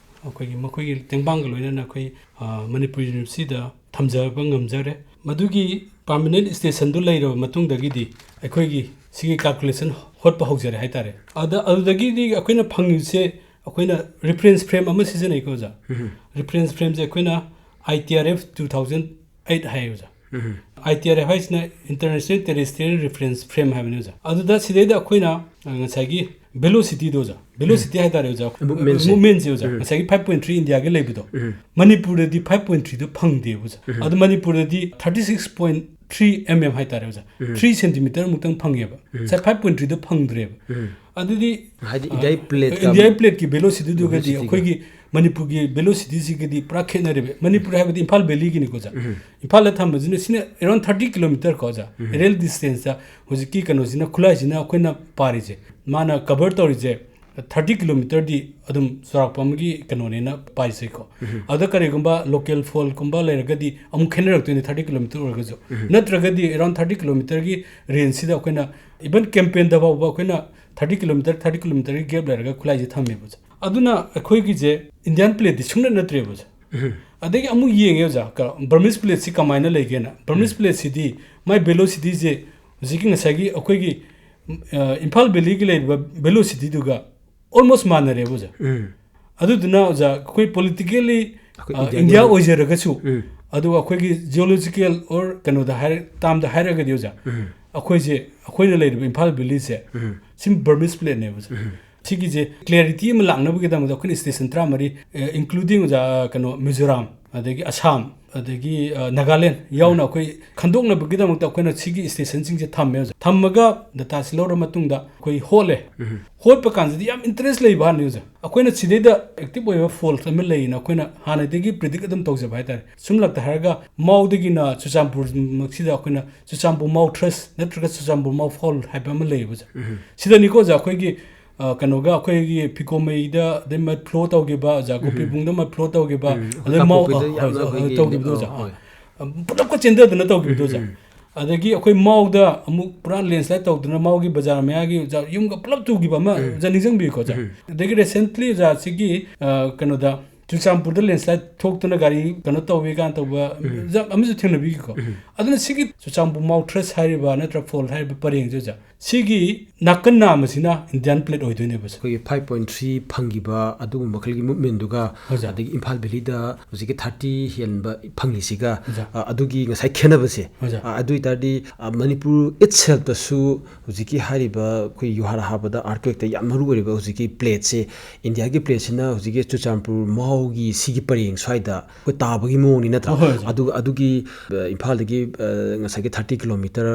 ꯑꯩꯈꯣꯏꯒꯤ ꯃꯈꯣꯏꯒꯤ ꯇꯦꯡꯕꯥꯡꯒ ꯂꯣꯏꯅꯅ ꯑꯩꯈꯣꯏ, ꯑ, ꯃꯅꯤꯄꯨꯔ Universityꯗ ꯊꯝꯖꯕ ꯉꯝꯖꯔꯦ꯫ ꯃꯗꯨꯒꯤ permanent stationꯗꯨ ꯂꯩꯔꯕ ꯃꯇꯨꯡꯗꯒꯤꯗꯤ ꯑꯩꯈꯣꯏꯒꯤ ꯁꯤꯒꯤ calculation ꯍꯣꯠꯄ ꯍꯧꯖꯔꯦ ꯍꯥꯏꯇꯥꯔꯦ꯫ ꯑꯗ, ꯑꯗꯨꯗꯒꯤꯗꯤ ꯑꯩꯈꯣꯏꯅ ꯐꯪꯉꯤꯁꯦ, ꯑꯩꯈꯣꯏꯅ reference frame ꯑꯃ ꯁꯤꯖꯤꯟꯅꯩꯀꯣ, ꯑꯣꯖꯥ꯫ ꯎꯝ꯫ Reference frameꯁꯦ ꯑꯩꯈꯣꯏꯅ ITRF two thousand eight ꯍꯥꯏꯌꯦ, ꯑꯣꯖꯥ꯫ ꯎꯝ꯫ ITRF ꯍꯥꯏꯁꯤꯅ International Terrestrial Reference Frame ꯍꯥꯏꯕꯅꯤ, ꯑꯣꯖꯥ꯫ ꯑꯗꯨꯗ ꯁꯤꯗꯩꯗ ꯑꯩꯈꯣꯏꯅ, ꯑ, ꯉꯁꯥꯏꯒꯤ velocityꯗꯣ, ꯑꯣꯖꯥ, velocity ꯎꯝ꯫ ꯍꯥꯏꯇꯥꯔꯦ, ꯑꯣꯖꯥ, movementꯁꯦ꯫ Movementꯁꯦ, ꯑꯣꯖꯥ, ꯎꯝ꯫ ꯉꯁꯥꯏꯒꯤ five point three ꯏꯟꯗꯤꯌꯥꯒꯤ ꯂꯩꯕꯗꯣ, ꯎꯝ꯫ ꯃꯅꯤꯄꯨꯔꯗꯗꯤ five point threeꯗꯣ ꯐꯪꯗꯦꯕ, ꯑꯣꯖꯥ꯫ ꯎꯝ꯫ ꯑꯗꯨ ꯃꯅꯤꯄꯨꯔꯗꯗꯤ thirty six point three MM ꯍꯥꯏꯇꯥꯔꯦ, ꯑꯣꯖꯥ, ꯎꯝ꯫ Three centimeter ꯃꯨꯛꯇꯪ ꯐꯪꯉꯦꯕ꯫ ꯎꯝ꯫ ꯉꯁꯥꯏ five point threeꯗꯣ ꯐꯪꯗ꯭ꯔꯦꯕ꯫ ꯎꯝ꯫ ꯑꯗꯨꯗꯤ, ꯍꯥꯏꯗꯤ ꯑ, ꯏꯟꯗꯤꯌꯥꯒꯤ plateꯀ ꯏꯟꯗꯤꯌꯥꯒꯤ plateꯀꯤ velocityꯗꯨꯒꯗꯤ velocityꯒ꯫ ꯑꯩꯈꯣꯏꯒꯤ ꯃꯅꯤꯄꯨꯔꯒꯤ velocityꯁꯤꯒꯗꯤ ꯄꯨꯔꯥ ꯈꯦꯠꯅꯔꯦꯕ꯫ ꯃꯅꯤꯄꯨꯔ ꯍꯥꯏꯕꯗꯤ ꯏꯝꯐꯥꯜ valleyꯒꯤꯅꯤꯀꯣ, ꯑꯣꯖꯥ꯫ ꯎꯝ꯫ ꯏꯝꯐꯥꯜꯗ ꯊꯝꯕꯁꯤꯅ, ꯁꯤꯅ around thirty kilometer ꯀꯣ, ꯑꯣꯖꯥ꯫ ꯎꯝ꯫ Aerial distanceꯇ ꯍꯧꯖꯤꯛꯀꯤ ꯀꯩꯅꯣꯁꯤꯅ, ꯈꯨꯠꯂꯥꯏꯁꯤꯅ ꯑꯩꯈꯣꯏꯅ ꯄꯥꯔꯤꯁꯦ, ꯃꯥꯅ cover ꯇꯧꯔꯤꯁꯦ thirty kilometerꯗꯤ ꯑꯗꯨꯝ ꯆꯥꯎꯔꯥꯛꯄ ꯑꯃꯒꯤ ꯀꯩꯅꯣꯅꯦꯅ ꯄꯥꯏꯁꯦꯀꯣ꯫ ꯎꯝ꯫ ꯑꯗ ꯀꯔꯤꯒꯨꯝꯕ local faultꯀꯨꯝꯕ ꯂꯩꯔꯒꯗꯤ ꯑꯃꯨꯛ ꯈꯦꯠꯅꯔꯛꯇꯣꯏꯅꯦ, thirty kilometer ꯑꯣꯏꯔꯒꯁꯨ꯫ ꯎꯝ꯫ ꯅꯠꯇ꯭ꯔꯒꯗꯤ around thirty kilometerꯒꯤ rangeꯁꯤꯗ ꯑꯩꯈꯣꯏꯅ, even campaignꯗ ꯐꯥꯎꯕ ꯑꯩꯈꯣꯏꯅ thirty kilometer, thirty kilometerꯒꯤ gap ꯂꯩꯔꯒ ꯈꯨꯠꯂꯥꯏꯁꯦ ꯊꯝꯃꯦꯕ, ꯑꯣꯖꯥ꯫ ꯑꯗꯨꯅ ꯑꯩꯈꯣꯏꯒꯤꯁꯦ Indian plateꯗꯤ ꯁꯨꯡꯅꯠ ꯅꯠꯇ꯭ꯔꯦꯕ, ꯑꯣꯖꯥ꯫ ꯎꯝ꯫ ꯑꯗꯒꯤ ꯑꯃꯨꯛ ꯌꯦꯡꯉꯦ, ꯑꯣꯖꯥ, ꯀ-, Burmese plateꯁꯤ ꯀꯃꯥꯏꯅ ꯂꯩꯒꯦꯅ꯫ Burmese ꯎꯝ꯫ Plateꯁꯤꯗꯤ ꯃꯥꯏ velocityꯁꯦ ꯍꯧꯖꯤꯛꯀꯤ ꯉꯁꯥꯏꯒꯤ ꯑꯩꯈꯣꯏꯒꯤ, ꯑ, ꯏꯝꯐꯥꯜ valleyꯒꯤ ꯂꯩꯔꯤꯕ velocityꯗꯨꯒ almost ꯃꯥꯟꯅꯔꯦꯕ, ꯑꯣꯖꯥ꯫ ꯎꯝ꯫ ꯑꯗꯨꯗꯨꯅ, ꯑꯣꯖꯥ, ꯑꯩꯈꯣꯏ politically, ꯑꯩꯈꯣꯏ ꯑ, ꯏꯟꯗꯤꯌꯥꯒꯤ India ꯑꯣꯏꯅ ꯑꯣꯏꯖꯔꯒꯁꯨ, ꯎꯝ꯫ ꯑꯗꯨꯒ ꯑꯩꯈꯣꯏꯒꯤ geological or ꯀꯩꯅꯣꯗ ꯍꯥꯏꯔ-, termꯗ ꯍꯥꯏꯔꯒꯗꯤ, ꯑꯣꯖꯥ, ꯎꯝ꯫ ꯑꯩꯈꯣꯏꯁꯦ, ꯑꯩꯈꯣꯏꯅ ꯂꯩꯔꯤꯕ ꯏꯝꯐꯥꯜ ꯚꯦꯂꯤꯁꯦ, ꯎꯝ꯫ ꯁꯤ ꯕꯔꯃꯤꯁ ꯄ꯭ꯂꯦꯠꯅꯦꯕ ꯁꯦ꯫ ꯎꯝ꯫ ꯁꯤꯒꯤꯁꯦ ꯀ꯭ꯂꯦꯔꯤꯇꯤ ꯑꯃ ꯂꯥꯛꯅꯕꯒꯤꯗꯃꯛꯇ ꯑꯩꯈꯣꯏꯅ ꯁ꯭ꯇꯦꯁꯟ ꯇꯔꯥꯃꯔꯤ, ꯑꯦ, including ꯑꯣꯖꯥ, ꯀꯩꯅꯣ, ꯃꯤꯖꯣꯔꯥꯝ, ꯑꯗꯒꯤ ꯑꯁꯥꯝ, ꯑꯗꯒꯤ, ꯑ, ꯅꯥꯒꯥꯂꯦꯟ ꯌꯥꯎꯅ ꯎꯝ꯫ ꯑꯩꯈꯣꯏ ꯈꯟꯗꯣꯛꯅꯕꯒꯤꯗꯃꯛꯇ ꯑꯩꯈꯣꯏꯅ ꯁꯤꯒꯤ ꯁ꯭ꯇꯦꯁꯟꯁꯤꯡꯁꯦ ꯊꯝꯃꯦ ꯑꯣꯖꯥ꯫ ꯊꯝꯃꯒ ꯗꯇꯥꯁꯤ ꯂꯧꯔ ꯃꯇꯨꯡꯗ ꯑꯩꯈꯣꯏ ꯍꯣꯠꯂꯦ꯫ ꯎꯝ꯫ ꯍꯣꯠꯄ ꯀꯥꯟꯁꯤꯗꯤ ꯌꯥꯝ ꯏꯟꯇꯔꯦꯁ ꯂꯩꯕ ꯋꯥꯅꯤ ꯑꯣꯖꯥ꯫ ꯑꯩꯈꯣꯏꯅ ꯁꯤꯗꯩꯗ ꯑꯦꯛꯇꯤꯚ ꯑꯣꯏꯕ ꯐꯣꯜ ꯑꯃ ꯂꯩꯌꯦꯅ ꯑꯩꯈꯣꯏꯅ ꯍꯥꯟꯅꯗꯒꯤ ꯄ꯭ꯔꯤꯗꯤꯛ ꯑꯗꯨꯝ ꯇꯧꯖꯕ ꯍꯥꯏꯇꯥꯔꯦ꯫ ꯁꯨꯝꯂꯛꯇ ꯍꯥꯏꯔꯒ ꯃꯥꯎꯗꯒꯤꯅ ꯆꯨꯔꯆꯥꯟꯄꯨꯔꯃꯛꯁꯤꯗ ꯑꯩꯈꯣꯏꯅ ꯆꯨꯔꯆꯥꯟꯄꯨꯔ ꯃꯥꯎ ꯊ꯭ꯔꯁ ꯅꯠꯇ꯭ꯔꯒ ꯆꯨꯔꯆꯥꯟꯄꯨꯔ ꯃꯥꯎ ꯐꯣꯜ ꯍꯥꯏꯕ ꯑꯃ ꯂꯩꯌꯦꯕ ꯑꯣꯖꯥ꯫ ꯎꯝ꯫ ꯁꯤꯗꯅꯤꯀꯣ ꯑꯣꯖꯥ ꯑꯩꯈꯣꯏꯒꯤ, ꯑ, ꯀꯩꯅꯣꯒ ꯑꯩꯈꯣꯏꯒꯤ ꯐꯤꯀꯣꯃꯩꯗ, ꯑꯗꯩ ꯃꯗ ꯐ꯭ꯂꯣ ꯇꯧꯈꯤꯕ, ꯑꯣꯖꯥ ꯎꯝ꯫ ꯒꯣꯄꯤꯕꯨꯡꯗ ꯃꯗ ꯐ꯭ꯂꯣ ꯇꯧꯈꯤꯕ, ꯎꯝ꯫ ꯑꯗꯩ ꯃꯥꯎ-, ꯀꯥꯡꯄꯣꯛꯄꯤꯗ ꯑ, ꯌꯥꯝꯅ ꯍꯣꯏ, ꯑꯩꯈꯣꯏꯒꯤ, ꯇꯧꯈꯤꯕꯗꯣ ꯑ, ꯑꯣꯖꯥ꯫ ꯍꯣꯏ꯫ ꯑ, ꯄꯨꯂꯞꯀ ꯆꯦꯟꯊꯗꯅ ꯇꯧꯈꯤꯕꯗꯣ ꯑꯣꯖꯥ꯫ ꯎꯝ꯫ ꯑꯗꯒꯤ ꯑꯩꯈꯣꯏ ꯃꯥꯎꯗ ꯑꯃꯨꯛ ꯄꯨꯔꯥ ꯂꯦꯟꯁꯂꯥꯏꯠ ꯇꯧꯗꯅ ꯃꯥꯎꯒꯤ ꯕꯖꯥꯔ ꯃꯌꯥꯒꯤ ꯑꯣꯖꯥ ꯌꯨꯝꯒ ꯄꯨꯂꯞ ꯇꯨꯈꯤꯕ ꯑꯃ ꯎꯝ꯫ ꯑꯣꯖꯥ ꯅꯤꯡꯁꯤꯡꯕꯤꯌꯨꯀꯣ ꯑꯣꯖꯥ꯫ ꯎꯝ꯫ ꯑꯗꯒꯤ recently ꯑꯣꯖꯥ ꯁꯤꯒꯤ, ꯑ, ꯀꯩꯅꯣꯗ ꯆꯨꯔꯆꯥꯟꯄꯨꯔꯗ ꯂꯦꯟꯁꯂꯥꯏꯠ ꯊꯣꯛꯇꯅ ꯒꯥꯔꯤ ꯀꯩꯅꯣ ꯇꯧꯋꯤ ꯀꯥꯏꯅ ꯇꯧꯕ ꯎꯝ꯫ ꯑꯣꯖꯥ ꯑꯃꯁꯨ ꯊꯦꯡꯅꯕꯤꯈꯤꯀꯣ꯫ ꯎꯝ꯫ ꯑꯗꯨꯅ ꯁꯤꯒꯤ ꯆꯨꯔꯆꯥꯟꯄꯨꯔ ꯃꯥꯎ ꯊ꯭ꯔꯁ ꯍꯥꯏꯔꯤꯕ ꯅꯠꯇ꯭ꯔ ꯐꯣꯜ ꯍꯥꯏꯔꯤꯕ ꯄꯔꯦꯡꯁꯦ ꯑꯣꯖꯥ, ꯁꯤꯒꯤ ꯅꯥꯀꯟ ꯅꯥꯝꯃꯁꯤꯅ Indian plate ꯑꯣꯏꯗꯣꯏꯅꯦꯕ ꯁꯦ꯫ ꯑꯩꯈꯣꯏꯒꯤ five point three ꯐꯪꯈꯤꯕ ꯑꯗꯨꯒꯨꯝꯕ ꯃꯈꯜꯒꯤ movementꯗꯨꯒ, ꯑꯣꯖꯥ꯫ ꯑꯗꯒꯤ ꯏꯝꯐꯥꯜ ꯚꯦꯂꯤꯗ ꯍꯧꯖꯤꯛꯀꯤ thirty ꯍꯦꯟꯕ ꯐꯪꯉꯤꯁꯤꯒ, ꯑꯣꯖꯥ꯫ ꯑ, ꯑꯗꯨꯒꯤ ꯉꯁꯥꯏ ꯈꯦꯠꯅꯕꯁꯦ꯫ ꯑꯣꯖꯥ꯫ ꯑ, ꯑꯗꯨ ꯑꯣꯏ ꯇꯥꯔꯗꯤ, ꯑ, ꯃꯅꯤꯄꯨꯔ itselfꯇꯁꯨ ꯍꯧꯖꯤꯛꯀꯤ ꯍꯥꯏꯔꯤꯕ ꯑꯩꯈꯣꯏ ꯌꯨꯍꯥꯔ ꯍꯥꯕꯗ earthquakeꯇ ꯌꯥꯝ ꯃꯔꯨ ꯑꯣꯏꯔꯤꯕ ꯍꯧꯖꯤꯛꯀꯤ plateꯁꯦ, ꯏꯟꯗꯤꯌꯥꯒꯤ plateꯁꯤꯅ ꯍꯧꯖꯤꯛꯀꯤ ꯆꯨꯔꯆꯥꯟꯄꯨꯔ ꯃꯥꯎꯒꯤ ꯁꯤꯒꯤ ꯄꯔꯦꯡ ꯁ꯭ꯋꯥꯏꯗ ꯑꯩꯈꯣꯏ ꯇꯥꯕꯒꯤ ꯃꯑꯣꯡꯅꯤ ꯅꯠꯇ꯭ꯔꯥ? ꯍꯣꯏ, ꯍꯣꯏ, ꯑꯣꯖꯥ꯫ ꯑꯗꯨ, ꯑꯗꯨꯒꯤ, ꯑ, ꯏꯝꯐꯥꯜꯗꯒꯤ, ꯑ, ꯉꯁꯥꯏꯒꯤ thirty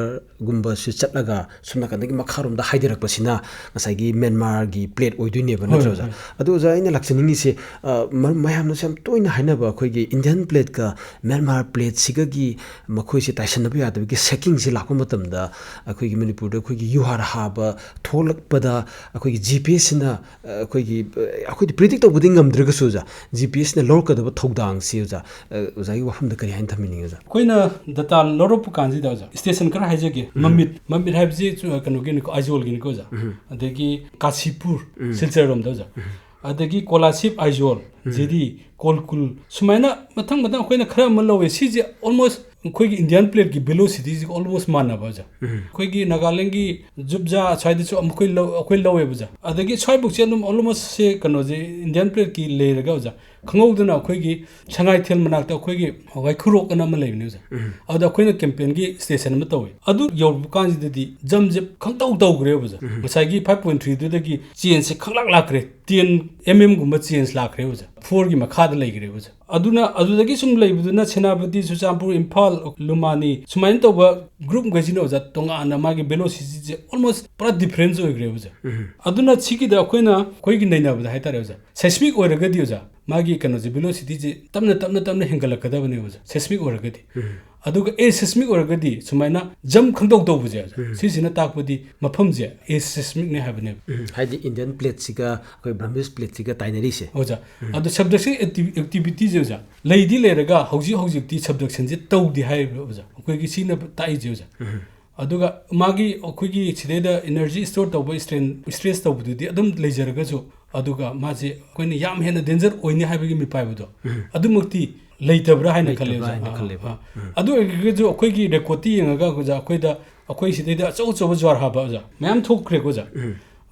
kilometerꯒꯨꯝꯕꯁꯤ ꯆꯠꯂꯒ ꯁꯣꯝ ꯅꯥꯀꯟꯗꯒꯤ ꯃꯈꯥꯔꯣꯝꯗ ꯍꯥꯏꯊꯔꯛꯄꯁꯤꯅ ꯉꯁꯥꯏꯒꯤ ꯃ꯭ꯌꯥꯟꯃꯥꯔꯒꯤ plate ꯑꯣꯏꯗꯣꯏꯅꯦꯕ ꯍꯣꯏ, ꯅꯠꯇ꯭ꯔꯥ ꯑꯣꯖꯥ? ꯍꯣꯏ꯫ ꯑꯗꯨ ꯑꯣꯖꯥ, ꯑꯩꯅ ꯂꯥꯛꯆꯅꯤꯡꯉꯤꯁꯦ, ꯑ, ꯃꯔꯨꯞ ꯃꯌꯥꯝꯅꯁꯨ ꯌꯥꯝ ꯇꯣꯏꯅ ꯍꯥꯏꯅꯕ ꯑꯩꯈꯣꯏꯒꯤ Indian plateꯀ ꯃ꯭ꯌꯥꯟꯃꯥꯔ plateꯁꯤꯒꯒꯤ ꯃꯈꯣꯏꯁꯦ ꯇꯥꯏꯁꯟꯅꯕ ꯌꯥꯗꯕꯒꯤ shaking ꯁꯦ ꯂꯥꯛꯄ ꯃꯇꯝꯗ ꯑꯩꯈꯣꯏꯒꯤ ꯃꯅꯤꯄꯨꯔꯗ ꯑꯩꯈꯣꯏꯒꯤ ꯌꯨꯍꯥꯔ ꯍꯥꯕ ꯊꯣꯛꯂꯛꯄꯗ ꯑꯩꯈꯣꯏꯒꯤ GPSꯁꯤꯅ, ꯑ, ꯑꯩꯈꯣꯏꯒꯤ, ꯑ, ꯑꯩꯈꯣꯏꯗꯤ predict ꯇꯧꯕꯗꯤ ꯉꯝꯗ꯭ꯔꯒꯁꯨ ꯑꯣꯖꯥ, GPSꯅ ꯂꯧꯔꯛꯀꯗꯕ ꯊꯧꯗꯥꯡꯁꯤ ꯑꯣꯖꯥ, ꯑ, ꯑꯣꯖꯥꯒꯤ ꯋꯥꯐꯝꯗ ꯀꯔꯤ ꯍꯥꯏꯅ ꯊꯝꯕꯤꯅꯤꯡꯉꯤ ꯑꯣꯖꯥ? ꯑꯩꯈꯣꯏꯅ data ꯂꯧꯔꯛꯄ ꯀꯥꯟꯁꯤꯗ ꯑꯣꯖꯥ, station ꯈꯔ ꯍꯥꯏꯖꯒꯦ꯫ ꯎꯝ꯫ ꯃꯃꯤꯠ, ꯃꯃꯤꯠ ꯍꯥꯏꯕꯁꯤ ꯆꯨ-, ꯀꯩꯅꯣꯒꯤꯅꯤꯀꯣ, ꯑꯥꯏꯖꯣꯜꯒꯤꯅꯤꯀꯣ ꯑꯣꯖꯥ꯫ ꯎꯝ꯫ ꯑꯗꯒꯤ ꯀꯥꯁꯤꯄꯨꯔ, ꯎꯝ꯫ ꯁꯤꯜꯆꯔ ꯔꯣꯝꯗ ꯑꯣꯖꯥ꯫ ꯎꯝ꯫ ꯑꯗꯒꯤ ꯀꯣꯂꯥꯁꯤꯞ ꯑꯥꯏꯖꯣꯜ, ꯖꯦꯗꯤ, ꯀꯣꯜꯀꯨꯜ, ꯁꯨꯃꯥꯏꯅ ꯃꯊꯪ ꯃꯊꯪ ꯑꯩꯈꯣꯏꯅ ꯈꯔ ꯑꯃ ꯂꯧꯋꯦ꯫ ꯁꯤꯁꯦ almost ꯑꯩꯈꯣꯏꯒꯤ Indian plateꯀꯤ velocityꯁꯤꯒ almost ꯃꯥꯟꯅꯕ ꯑꯣꯖꯥ꯫ ꯑꯩꯈꯣꯏꯒꯤ ꯅꯥꯒꯥꯂꯦꯟꯒꯤ ꯖꯨꯞꯖꯥ ꯑꯁ꯭ꯋꯥꯏꯗꯁꯨ ꯑꯃ ꯑꯩꯈꯣꯏ ꯂꯧ-, ꯑꯩꯈꯣꯏ ꯂꯧꯋꯦꯕ ꯑꯣꯖꯥ꯫ ꯑꯗꯒꯤ ꯁ꯭ꯋꯥꯏꯐꯥꯎꯁꯦ ꯑꯗꯨꯝ almost ꯁꯦ ꯀꯩꯅꯣꯁꯦ Indian plateꯀꯤ ꯂꯩꯔꯒ ꯑꯣꯖꯥ, ꯈꯪꯍꯧꯗꯅ ꯑꯩꯈꯣꯏꯒꯤ ꯁꯉꯥꯏꯊꯦꯜ ꯃꯅꯥꯛꯇ ꯑꯩꯈꯣꯏꯒꯤ ꯋꯥꯏꯈꯨꯔꯣꯛ ꯑꯅ ꯑꯃ ꯂꯩꯕꯅꯦ ꯑꯣꯖꯥ꯫ ꯑꯗꯨꯗ ꯑꯩꯈꯣꯏꯅ campaignꯒꯤ station ꯑꯃ ꯇꯧꯋꯦ꯫ ꯑꯗꯨ ꯌꯧꯔꯛꯄ ꯀꯥꯟꯁꯤꯗꯗꯤ ꯖꯝꯁꯦ ꯈꯪꯇꯧ ꯇꯧꯈ꯭ꯔꯦꯕ ꯑꯣꯖꯥ꯫ ꯉꯁꯥꯏꯒꯤ five point threeꯗꯨꯗꯒꯤ changeꯁꯦ ꯈꯪꯂꯥꯛ ꯂꯥꯛꯈ꯭ꯔꯦ꯫ Ten mmꯒꯨꯝꯕ change ꯂꯥꯛꯈ꯭ꯔꯦꯕ ꯑꯣꯖꯥ꯫ Fourꯒꯤ ꯃꯈꯥꯗ ꯂꯩꯈ꯭ꯔꯦꯕ ꯑꯣꯖꯥ꯫ ꯑꯗꯨꯅ ꯑꯗꯨꯗꯒꯤ ꯁꯨꯝ ꯂꯩꯕꯗꯨꯅ ꯁꯦꯅꯥꯄꯇꯤ, ꯆꯨꯔꯆꯥꯟꯄꯨꯔ, ꯏꯝꯐꯥꯜ, ꯂꯨꯝꯃꯥꯅꯤ ꯁꯨꯃꯥꯏꯅ ꯇꯧꯕ groupꯈꯩꯁꯤꯅ ꯑꯣꯖꯥ, ꯇꯣꯉꯥꯟꯅ ꯃꯥꯒꯤ velocityꯁꯦ almost ꯄꯨꯔꯥ difference ꯑꯣꯏꯈ꯭ꯔꯦꯕ ꯑꯣꯖꯥ꯫ ꯑꯗꯨꯅ ꯁꯤꯒꯤꯗ ꯑꯩꯈꯣꯏꯅ, ꯑꯩꯈꯣꯏꯒꯤ ꯅꯩꯅꯕꯗ ꯍꯥꯏꯇꯥꯔꯦ ꯑꯣꯖꯥ, seismic ꯑꯣꯏꯔꯒꯗꯤ ꯑꯣꯖꯥ, ꯃꯥꯒꯤ ꯀꯩꯅꯣꯁꯦ, velocityꯁꯦ ꯇꯞꯅ, ꯇꯞꯅ, ꯇꯞꯅ ꯍꯦꯟꯒꯠꯂꯛꯀꯗꯕꯅꯦꯕ ꯑꯣꯖꯥ, seismic ꯑꯣꯏꯔꯒꯗꯤ꯫ ꯑꯗꯨꯒ aseismic ꯑꯣꯏꯔꯒꯗꯤ ꯁꯨꯃꯥꯏꯅ ꯖꯝ ꯈꯪꯇꯧ ꯇꯧꯕꯁꯦ ꯑꯣꯖꯥ, ꯁꯤꯁꯤꯅ ꯇꯥꯛꯄꯗꯤ ꯃꯐꯝꯁꯦ aseismicꯅꯦ ꯍꯥꯏꯕꯅꯦꯕ꯫ ꯎꯝ, ꯍꯥꯏꯗꯤ Indian plateꯁꯤꯒ ꯑꯩꯈꯣꯏ Burmese plateꯁꯤꯒ ꯇꯥꯏꯅꯔꯤꯁꯦ꯫ ꯑꯣꯖꯥ, ꯑꯗꯣ subduction acti-, activityꯁꯦ ꯑꯣꯖꯥ, ꯂꯩꯗꯤ ꯂꯩꯔꯒ ꯍꯧꯖꯤꯛ ꯍꯧꯖꯤꯛꯇꯤ subductionꯁꯦ ꯇꯧꯗꯦ ꯍꯥꯏꯔꯤꯕ ꯑꯣꯖꯥ, ꯑꯩꯈꯣꯏꯒꯤ ꯁꯤꯅ ꯇꯥꯛꯏꯁꯦ ꯑꯣꯖꯥ꯫ ꯑꯗꯨꯒ ꯃꯥꯒꯤ, ꯑꯩꯈꯣꯏꯒꯤ ꯁꯤꯗꯩꯗ energy store ꯇꯧꯕ, strain, stress ꯇꯧꯕꯗꯨꯗꯤ ꯑꯗꯨꯝ ꯂꯩꯖꯔꯒꯁꯨ, ꯑꯗꯨꯒ ꯃꯥꯁꯦ ꯑꯩꯈꯣꯏꯅ ꯌꯥꯝ ꯍꯦꯟꯅ danger ꯑꯣꯏꯅꯤ ꯍꯥꯏꯕꯒꯤ ꯃꯤꯄꯥꯏꯕꯗꯣ ꯑꯗꯨꯃꯛꯇꯤ ꯂꯩꯇꯕ꯭ꯔꯥ ꯍꯥꯏꯅ ꯈꯜꯂꯦ ꯂꯩꯇꯕ꯭ꯔꯥ ꯑꯣꯖꯥ꯫ ꯍꯥꯏꯅ ꯑꯥ, ꯈꯜꯂꯦꯕ꯫ ꯑꯥ꯫ ꯑꯗꯨ ꯑꯣꯏꯔꯒꯁꯨ ꯑꯩꯈꯣꯏꯒꯤ recordꯇ ꯌꯦꯡꯉꯒ ꯑꯣꯖꯥ, ꯑꯩꯈꯣꯏꯗ, ꯑꯩꯈꯣꯏ ꯁꯤꯗꯩꯗ ꯑꯆꯧ ꯑꯆꯧꯕ ꯖ꯭ꯋꯥꯔ ꯍꯥꯕ ꯑꯣꯖꯥ ꯃꯌꯥꯝ ꯊꯣꯛꯈ꯭ꯔꯦꯀꯣ ꯑꯣꯖꯥ꯫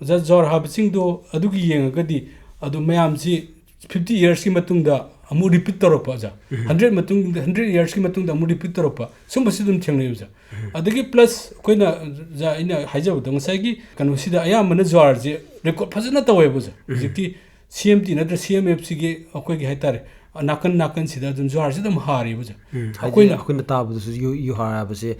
ꯑꯣꯖꯥ, ꯖ꯭ꯋꯥꯔ ꯍꯥꯕꯁꯤꯡꯗꯣ ꯑꯗꯨꯒꯤ ꯌꯦꯡꯉꯒꯗꯤ ꯑꯗꯨ ꯃꯌꯥꯝꯁꯤ fifty yearsꯀꯤ ꯃꯇꯨꯡꯗ ꯑꯃꯨꯛ repeat ꯇꯧꯔꯛꯄ ꯑꯣꯖꯥ꯫ Hundred ꯃꯇꯨꯡꯗ, hundred yearsꯀꯤ ꯃꯇꯨꯡꯗ ꯑꯃꯨꯛ repeat ꯇꯧꯔꯛꯄ, ꯁꯨꯝꯕꯁꯤ ꯑꯗꯨꯝ ꯊꯦꯡꯅꯩ ꯑꯣꯖꯥ꯫ ꯑꯗꯒꯤ plus ꯑꯩꯈꯣꯏꯅ ꯑꯣꯖꯥ, ꯑꯩꯅ ꯍꯥꯏꯖꯕꯗꯣ ꯉꯁꯥꯏꯒꯤ ꯀꯩꯅꯣꯁꯤꯗ ꯑꯌꯥꯝꯕꯅ ꯖ꯭ꯋꯥꯔꯁꯦ record ꯐꯖꯅ ꯇꯧꯋꯦꯕ ꯑꯣꯖꯥ꯫ ꯍꯧꯖꯤꯛꯇꯤ CMT ꯅꯠꯇ꯭ꯔ CMFCꯒꯤ ꯑꯩꯈꯣꯏꯒꯤ ꯍꯥꯏꯇꯥꯔꯦ, ꯅꯥꯀꯟ ꯅꯥꯀꯟꯁꯤꯗ ꯑꯗꯨꯝ ꯖ꯭ꯋꯥꯔꯁꯦ ꯑꯗꯨꯝ ꯍꯥꯔꯤꯕ ꯑꯣꯖꯥ꯫ ꯎꯝ, ꯍꯥꯏꯗꯤ ꯑꯩꯈꯣꯏꯅ ꯑꯩꯈꯣꯏꯅ ꯇꯥꯕꯗꯁꯨ ꯌꯨ-, ꯌꯨꯍꯥꯔ ꯍꯥꯏꯕꯁꯦ,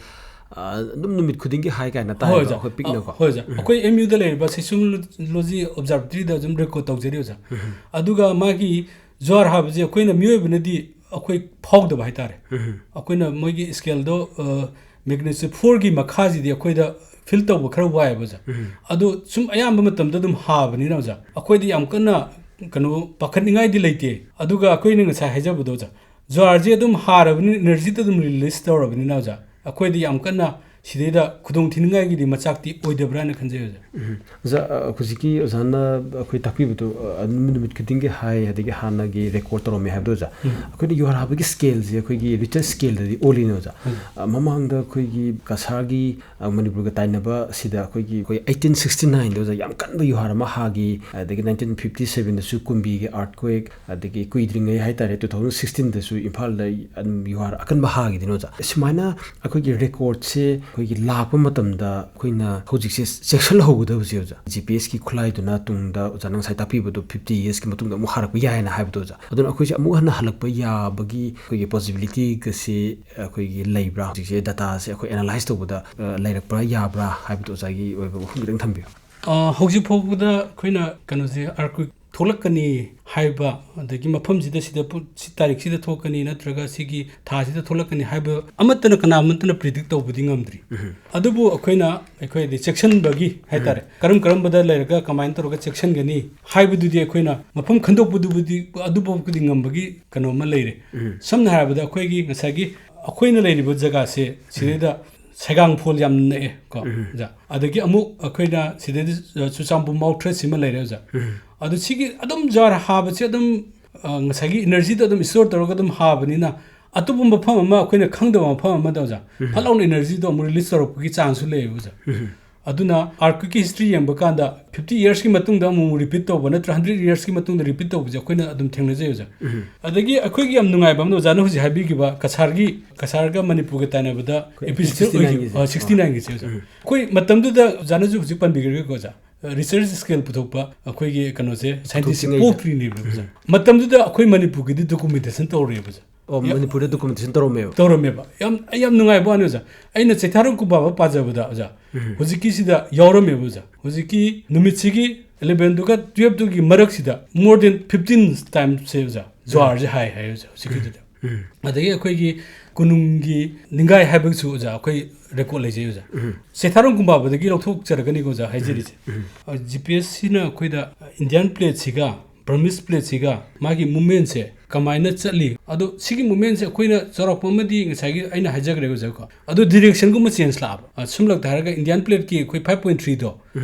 ꯑ, ꯑꯗꯨꯝ ꯅꯨꯃꯤꯠ ꯈꯨꯗꯤꯡꯒꯤ ꯍꯥꯏ ꯀꯥꯏꯅ ꯍꯣꯏ ꯇꯥꯏꯌꯦꯕ ꯑꯣꯖꯥ꯫ ꯑꯩꯈꯣꯏ ꯄꯤꯛꯅꯀꯣ꯫ ꯑ, ꯍꯣꯏ ꯑꯣꯖꯥ꯫ ꯑꯩꯈꯣꯏ MUꯗ ꯂꯩꯔꯤꯕ Seismology Observatoryꯗ ꯑꯗꯨꯝ record ꯇꯧꯖꯔꯤ ꯑꯣꯖꯥ꯫ ꯑꯗꯨꯒ ꯃꯥꯒꯤ ꯖ꯭ꯋꯥꯔ ꯍꯥꯕꯁꯦ ꯑꯩꯈꯣꯏꯅ ꯃꯤꯑꯣꯏꯕꯅꯗꯤ ꯑꯩꯈꯣꯏ ꯐꯥꯎꯗꯕ ꯍꯥꯏꯇꯥꯔꯦ꯫ ꯑꯩꯈꯣꯏꯅ ꯃꯣꯏꯒꯤ scaleꯗꯣ, ꯑ, magnitude fourꯒꯤ ꯃꯈꯥꯁꯤꯗꯤ ꯑꯩꯈꯣꯏꯗ feel ꯇꯧꯕ ꯈꯔ ꯋꯥꯏꯑꯦꯕ ꯑꯣꯖꯥ꯫ ꯑꯗꯣ ꯁꯨꯝ ꯑꯌꯥꯝꯕ ꯃꯇꯝꯗ ꯑꯗꯨꯝ ꯍꯥꯕꯅꯤꯅ ꯑꯣꯖꯥ, ꯑꯩꯈꯣꯏꯗꯤ ꯌꯥꯝ ꯀꯟꯅ ꯀꯩꯅꯣ ꯄꯥꯈꯠꯅꯤꯡꯉꯥꯏꯗꯤ ꯂꯩꯇꯦ꯫ ꯑꯗꯨꯒ ꯑꯩꯈꯣꯏꯅ ꯉꯁꯥꯏ ꯍꯥꯏꯖꯕꯗꯣ ꯑꯣꯖꯥ, ꯖ꯭ꯋꯥꯔꯁꯦ ꯑꯗꯨꯝ ꯍꯥꯔꯕꯅꯤꯅ, energyꯗ ꯑꯗꯨꯝ release ꯇꯧꯔꯕꯅꯤꯅ ꯑꯣꯖꯥ, ꯑꯩꯈꯣꯏꯗꯤ ꯌꯥꯝ ꯀꯟꯅ ꯁꯤꯗꯩꯗ ꯈꯨꯗꯣꯡ ꯊꯤꯅꯤꯡꯉꯥꯏꯒꯤꯗꯤ ꯃꯆꯥꯛꯇꯤ ꯑꯣꯏꯗꯕ꯭ꯔꯥꯅ ꯈꯟꯖꯩ, ꯑꯣꯖꯥ꯫ ꯎꯝ꯫ ꯑꯣꯖꯥ, ꯑ, ꯍꯧꯖꯤꯛꯀꯤ ꯑꯣꯖꯥꯅ ꯑꯩꯈꯣꯏ ꯇꯥꯛꯄꯤꯕꯗꯣ, ꯑ, ꯅꯨꯃꯤꯠ ꯈꯨꯗꯤꯡꯒꯤ ꯍꯥꯏ, ꯑꯗꯒꯤ ꯍꯥꯟꯅꯒꯤ ꯔꯦꯀꯣꯔꯗ ꯇꯧꯔꯝꯃꯦ ꯍꯥꯏꯕꯗꯣ, ꯑꯣꯖꯥ꯫ ꯎꯝ꯫ ꯑꯩꯈꯣꯏꯅ ꯌꯨꯍꯥꯔ ꯍꯥꯕꯒꯤ ꯁ꯭ꯀꯦꯜꯁꯦ ꯑꯩꯈꯣꯏꯒꯤ ꯔꯤꯆꯔ ꯁ꯭ꯀꯦꯜꯗꯗꯤ ꯑꯣꯜꯂꯤꯅꯦ, ꯑꯣꯖꯥ꯫ ꯎꯝ꯫ ꯑ, ꯃꯃꯥꯡꯗ ꯑꯩꯈꯣꯏꯒꯤ ꯀꯁꯥꯔꯒꯤ, ꯑ, ꯃꯅꯤꯄꯨꯔꯒ ꯇꯥꯏꯅꯕ ꯁꯤꯗ ꯑꯩꯈꯣꯏꯒꯤ, ꯑꯩꯈꯣꯏ eighteen sixty nineꯗ, ꯑꯣꯖꯥ, ꯌꯥꯝ ꯀꯟꯕ ꯌꯨꯍꯥꯔ ꯑꯃ ꯍꯥꯈꯤ, ꯑꯗꯒꯤ nineteen fifty sevenꯗꯁꯨ ꯀꯨꯝꯕꯤꯒꯤ earthquake, ꯑꯗꯒꯤ ꯀꯨꯏꯗ꯭ꯔꯤꯉꯩ ꯍꯥꯏꯇꯥꯔꯦ, two thousand sixteenꯗꯁꯨ ꯏꯝꯐꯥꯜꯗ ꯑꯗꯨꯝ ꯌꯨꯍꯥꯔ ꯑꯀꯟꯕ ꯍꯥꯈꯤꯗꯅ, ꯑꯣꯖꯥ꯫ ꯁꯨꯃꯥꯏꯅ ꯑꯩꯈꯣꯏꯒꯤ ꯔꯦꯀꯣꯔꯗꯁꯦ ꯑꯩꯈꯣꯏꯒꯤ ꯂꯥꯛꯄ ꯃꯇꯝꯗ ꯑꯩꯈꯣꯏꯅ ꯍꯧꯖꯤꯛꯁꯦ ꯆꯦꯛꯁꯤꯜꯍꯧꯒꯗꯕꯁꯦ, ꯑꯣꯖꯥ, ꯖꯤ ꯄꯤ ꯑꯦꯁꯀꯤ ꯈꯨꯠꯂꯥꯏꯗꯨꯅ ꯇꯨꯡꯗ, ꯑꯣꯖꯥꯅ ꯉꯁꯥꯏ ꯇꯥꯛꯄꯤꯕꯗꯣ, fifty yearsꯀꯤ ꯃꯇꯨꯡꯗ ꯑꯃꯨꯛ ꯍꯥꯔꯛꯄ ꯌꯥꯏꯅ ꯍꯥꯏꯕꯗꯣ, ꯑꯣꯖꯥ꯫ ꯑꯗꯨꯅ ꯑꯩꯈꯣꯏꯁꯦ ꯑꯃꯨꯛ ꯍꯟꯅ ꯍꯜꯂꯛꯄ ꯌꯥꯕꯒꯤ ꯑꯩꯈꯣꯏꯒꯤ possibilityꯒꯁꯦ ꯑꯩꯈꯣꯏꯒꯤ ꯂꯩꯕ꯭ꯔꯥ? ꯍꯧꯖꯤꯛꯁꯦ dataꯁꯦ ꯑꯩꯈꯣꯏ analyse ꯇꯧꯕꯗ, ꯑ, ꯂꯩꯔꯛꯄ꯭ꯔꯥ, ꯌꯥꯕ꯭ꯔꯥ ꯍꯥꯏꯕꯗꯣ ꯑꯣꯖꯥꯒꯤ ꯑꯣꯏꯕ ꯋꯥꯐꯝ ꯈꯤꯇꯪ ꯊꯝꯕꯤꯌꯨ꯫ ꯑ, ꯍꯧꯖꯤꯛ ꯐꯥꯎꯕꯗ ꯑꯩꯈꯣꯏꯅ ꯀꯩꯅꯣꯁꯦ, earthquake ꯊꯣꯛꯂꯛꯀꯅꯤ ꯍꯥꯏꯕ, ꯑꯗꯒꯤ ꯃꯐꯝꯁꯤꯗ, ꯁꯤꯗ ꯄꯨ-, ꯁꯤ ꯇꯥꯔꯤꯛꯁꯤꯗ ꯊꯣꯛꯀꯅꯤ ꯅꯠꯇ꯭ꯔꯒ ꯁꯤꯒꯤ ꯊꯥꯁꯤꯗ ꯊꯣꯛꯂꯛꯀꯅꯤ ꯍꯥꯏꯕ ꯑꯃꯠꯇꯅ, ꯀꯅꯥ ꯑꯃꯠꯇꯅ predict ꯇꯧꯕꯗꯤ ꯉꯝꯗ꯭ꯔꯤ꯫ ꯎꯝ꯫ ꯑꯗꯨꯕꯨ ꯑꯩꯈꯣꯏꯅ, ꯑꯩꯈꯣꯏꯗꯤ ꯆꯦꯛꯁꯤꯟꯕꯒꯤ ꯍꯥꯏꯇꯥꯔꯦ, ꯀꯔꯝ ꯀꯔꯝꯕꯗ ꯂꯩꯔꯒ ꯀꯃꯥꯏꯅ ꯇꯧꯔꯒ ꯆꯦꯛꯁꯤꯟꯒꯅꯤ ꯍꯥꯏꯕꯗꯨꯗꯤ ꯑꯩꯈꯣꯏꯅ ꯃꯐꯝ ꯈꯟꯗꯣꯛꯄꯗꯨꯕꯨꯗꯤ, ꯑꯗꯨꯐꯥꯎꯕꯗꯤ ꯉꯝꯕꯒꯤ ꯀꯩꯅꯣ ꯑꯃ ꯂꯩꯔꯦ꯫ ꯎꯝ꯫ ꯁꯝꯅ ꯍꯥꯏꯔꯕꯗ ꯑꯩꯈꯣꯏꯒꯤ ꯉꯁꯥꯏꯒꯤ ꯑꯩꯈꯣꯏꯅ ꯂꯩꯔꯤꯕ ꯖꯒꯥꯁꯦ ꯁꯤꯗꯩꯗ ꯁꯩꯒꯥꯡꯐꯣꯜ ꯌꯥꯝ ꯅꯛꯑꯦ ꯀꯣ꯫ ꯎꯝ꯫ ꯑꯣꯖꯥ꯫ ꯑꯗꯒꯤ ꯑꯃꯨꯛ ꯑꯩꯈꯣꯏꯅ ꯁꯤꯗꯩꯗ, ꯑ, ꯆꯨꯔꯆꯥꯟꯄꯨꯔ ꯃꯥꯎ ꯊ꯭ꯔꯦꯠꯁꯤꯃ ꯂꯩꯔꯦ, ꯑꯣꯖꯥ꯫ ꯎꯝ꯫ ꯑꯗꯣ ꯁꯤꯒꯤ ꯑꯗꯨꯝ ꯖ꯭ꯋꯥꯔ ꯍꯥꯕꯁꯦ ꯑꯗꯨꯝ, ꯑ, ꯉꯁꯥꯏꯒꯤ energyꯗꯣ ꯑꯗꯨꯝ store ꯇꯧꯔꯒ ꯑꯗꯨꯝ ꯍꯥꯕꯅꯤꯅ, ꯑꯇꯣꯞꯄ ꯃꯐꯝ ꯑꯃ, ꯑꯩꯈꯣꯏꯅ ꯈꯪꯗꯕ ꯃꯐꯝ ꯑꯃꯗ, ꯑꯣꯖꯥ, ꯎꯝ꯫ ꯐꯠ ꯂꯥꯎꯅ energyꯗꯣ ꯑꯃꯨꯛ release ꯇꯧꯔꯛꯄꯒꯤ chanceꯁꯨ ꯂꯩꯌꯦꯕ, ꯑꯣꯖꯥ꯫ ꯎꯝ꯫ ꯑꯗꯨꯅ earthquakeꯀꯤ history ꯌꯦꯡꯕ ꯀꯥꯟꯗ fifty yearsꯀꯤ ꯃꯇꯨꯡꯗ ꯑꯃꯨꯛ repeat ꯇꯧꯕ ꯅꯠꯇ꯭ꯔ hundred yearsꯀꯤ ꯃꯇꯨꯡꯗ repeat ꯇꯧꯕꯁꯦ ꯑꯩꯈꯣꯏꯅ ꯑꯗꯨꯝ ꯊꯦꯡꯅꯖꯩ, ꯑꯣꯖꯥ꯫ ꯎꯝ꯫ ꯑꯗꯒꯤ ꯑꯩꯈꯣꯏꯒꯤ ꯌꯥꯝ ꯅꯨꯡꯉꯥꯏꯕ ꯑꯃꯅ, ꯑꯣꯖꯥꯅ ꯍꯧꯖꯤꯛ ꯍꯥꯏꯕꯤꯈꯤꯕ ꯀꯁꯥꯔꯒꯤ, ꯀꯁꯥꯔꯒ ꯃꯅꯤꯄꯨꯔꯒ ꯇꯥꯏꯅꯕꯗ ꯑꯩꯈꯣꯏ epicenter sixty nineꯒꯤꯁꯦ꯫ ꯑꯣꯏꯈꯤꯕ, ꯑ, sixty nineꯒꯤꯁꯦ, ꯑꯣꯖꯥ꯫ ꯎꯝ꯫ ꯑꯩꯈꯣꯏ ꯃꯇꯝꯗꯨꯗ ꯑꯣꯖꯥꯅꯁꯨ ꯍꯧꯖꯤꯛ ꯄꯟꯕꯤꯈ꯭ꯔꯦꯀꯣ, ꯑꯣꯖꯥ꯫ Richter scale ꯄꯨꯊꯣꯛꯄ ꯑꯩꯈꯣꯏꯒꯤ ꯀꯩꯅꯣꯁꯦ, scientistꯁꯦ ꯄꯨꯊꯣꯛꯇ꯭ꯔꯤꯉꯩꯗ꯫ ꯄꯣꯛꯇ꯭ꯔꯤꯅꯦꯕ, ꯑꯣꯖꯥ꯫ ꯃꯇꯝꯗꯨꯗ ꯑꯩꯈꯣꯏ ꯃꯅꯤꯄꯨꯔꯒꯤꯗꯤ documentation ꯇꯧꯔꯦꯕ, ꯑꯣꯖꯥ꯫ ꯑꯣ, ꯌꯥꯝ ꯃꯅꯤꯄꯨꯔꯗ documentation ꯇꯧꯔꯝꯃꯦꯕ꯫ ꯇꯧꯔꯝꯃꯦꯕ꯫ ꯌꯥꯝ, ꯑꯩ ꯌꯥꯝ ꯅꯨꯡꯉꯥꯏꯕ ꯋꯥꯅꯤ, ꯑꯣꯖꯥ꯫ ꯑꯩꯅ ꯆꯩꯊꯥꯔꯣꯜ ꯀꯨꯝꯕꯥꯕ ꯄꯥꯖꯕꯗ, ꯑꯣꯖꯥ, ꯎꯝ꯫ ꯍꯧꯖꯤꯛꯀꯤꯁꯤꯗ ꯌꯥꯎꯔꯝꯃꯦꯕ, ꯑꯣꯖꯥ꯫ ꯍꯧꯖꯤꯛꯀꯤ ꯅꯨꯃꯤꯠꯁꯤꯒꯤ elevenꯗꯨꯒ twelveꯇꯨꯒꯤ ꯃꯔꯛꯁꯤꯗ more than fifteen timesꯁꯦ, ꯑꯣꯖꯥ, ꯖ꯭ꯋꯥꯔꯁꯦ ꯍꯥꯏ ꯍꯥꯏ, ꯑꯣꯖꯥ, ꯍꯧꯖꯤꯛꯀꯤꯗꯨꯗ꯫ ꯎꯝ꯫ ꯑꯗꯒꯤ ꯑꯩꯈꯣꯏꯒꯤ ꯀꯣꯅꯨꯡꯒꯤ ꯅꯤꯡꯒꯥꯏ ꯍꯥꯏꯕꯒꯤꯁꯨ, ꯑꯣꯖꯥ, ꯑꯩꯈꯣꯏ record ꯂꯩꯖꯩ, ꯑꯣꯖꯥ꯫ ꯎꯝ꯫ ꯆꯩꯊꯥꯔꯣꯜ ꯀꯨꯝꯕꯥꯕꯗꯒꯤ ꯂꯧꯊꯣꯛꯆꯔꯒꯅꯤꯀꯣ, ꯑꯣꯖꯥ, ꯍꯥꯏꯖꯔꯤꯁꯦ꯫ ꯎꯝ꯫ ꯑ, GPSꯁꯤꯅ ꯑꯩꯈꯣꯏꯗ Indian plateꯁꯤꯒ Burmese plateꯁꯤꯒ ꯃꯥꯒꯤ movementꯁꯦ ꯀꯃꯥꯏꯅ ꯆꯠꯂꯤ? ꯑꯗꯣ ꯁꯤꯒꯤ movementꯁꯦ ꯑꯩꯈꯣꯏꯅ ꯆꯥꯎꯔꯥꯛꯄ ꯑꯃꯗꯤ ꯉꯁꯥꯏꯒꯤ ꯑꯩꯅ ꯍꯥꯏꯖꯈ꯭ꯔꯦ ꯑꯣꯖꯥꯀꯣ꯫ ꯑꯗꯣ directionꯒꯨꯝꯕ change ꯂꯥꯛꯑꯕ? ꯑ, ꯁꯝꯂꯞꯇ ꯍꯥꯏꯔꯒ Indian plateꯀꯤ ꯑꯩꯈꯣꯏ five point threeꯗꯣ,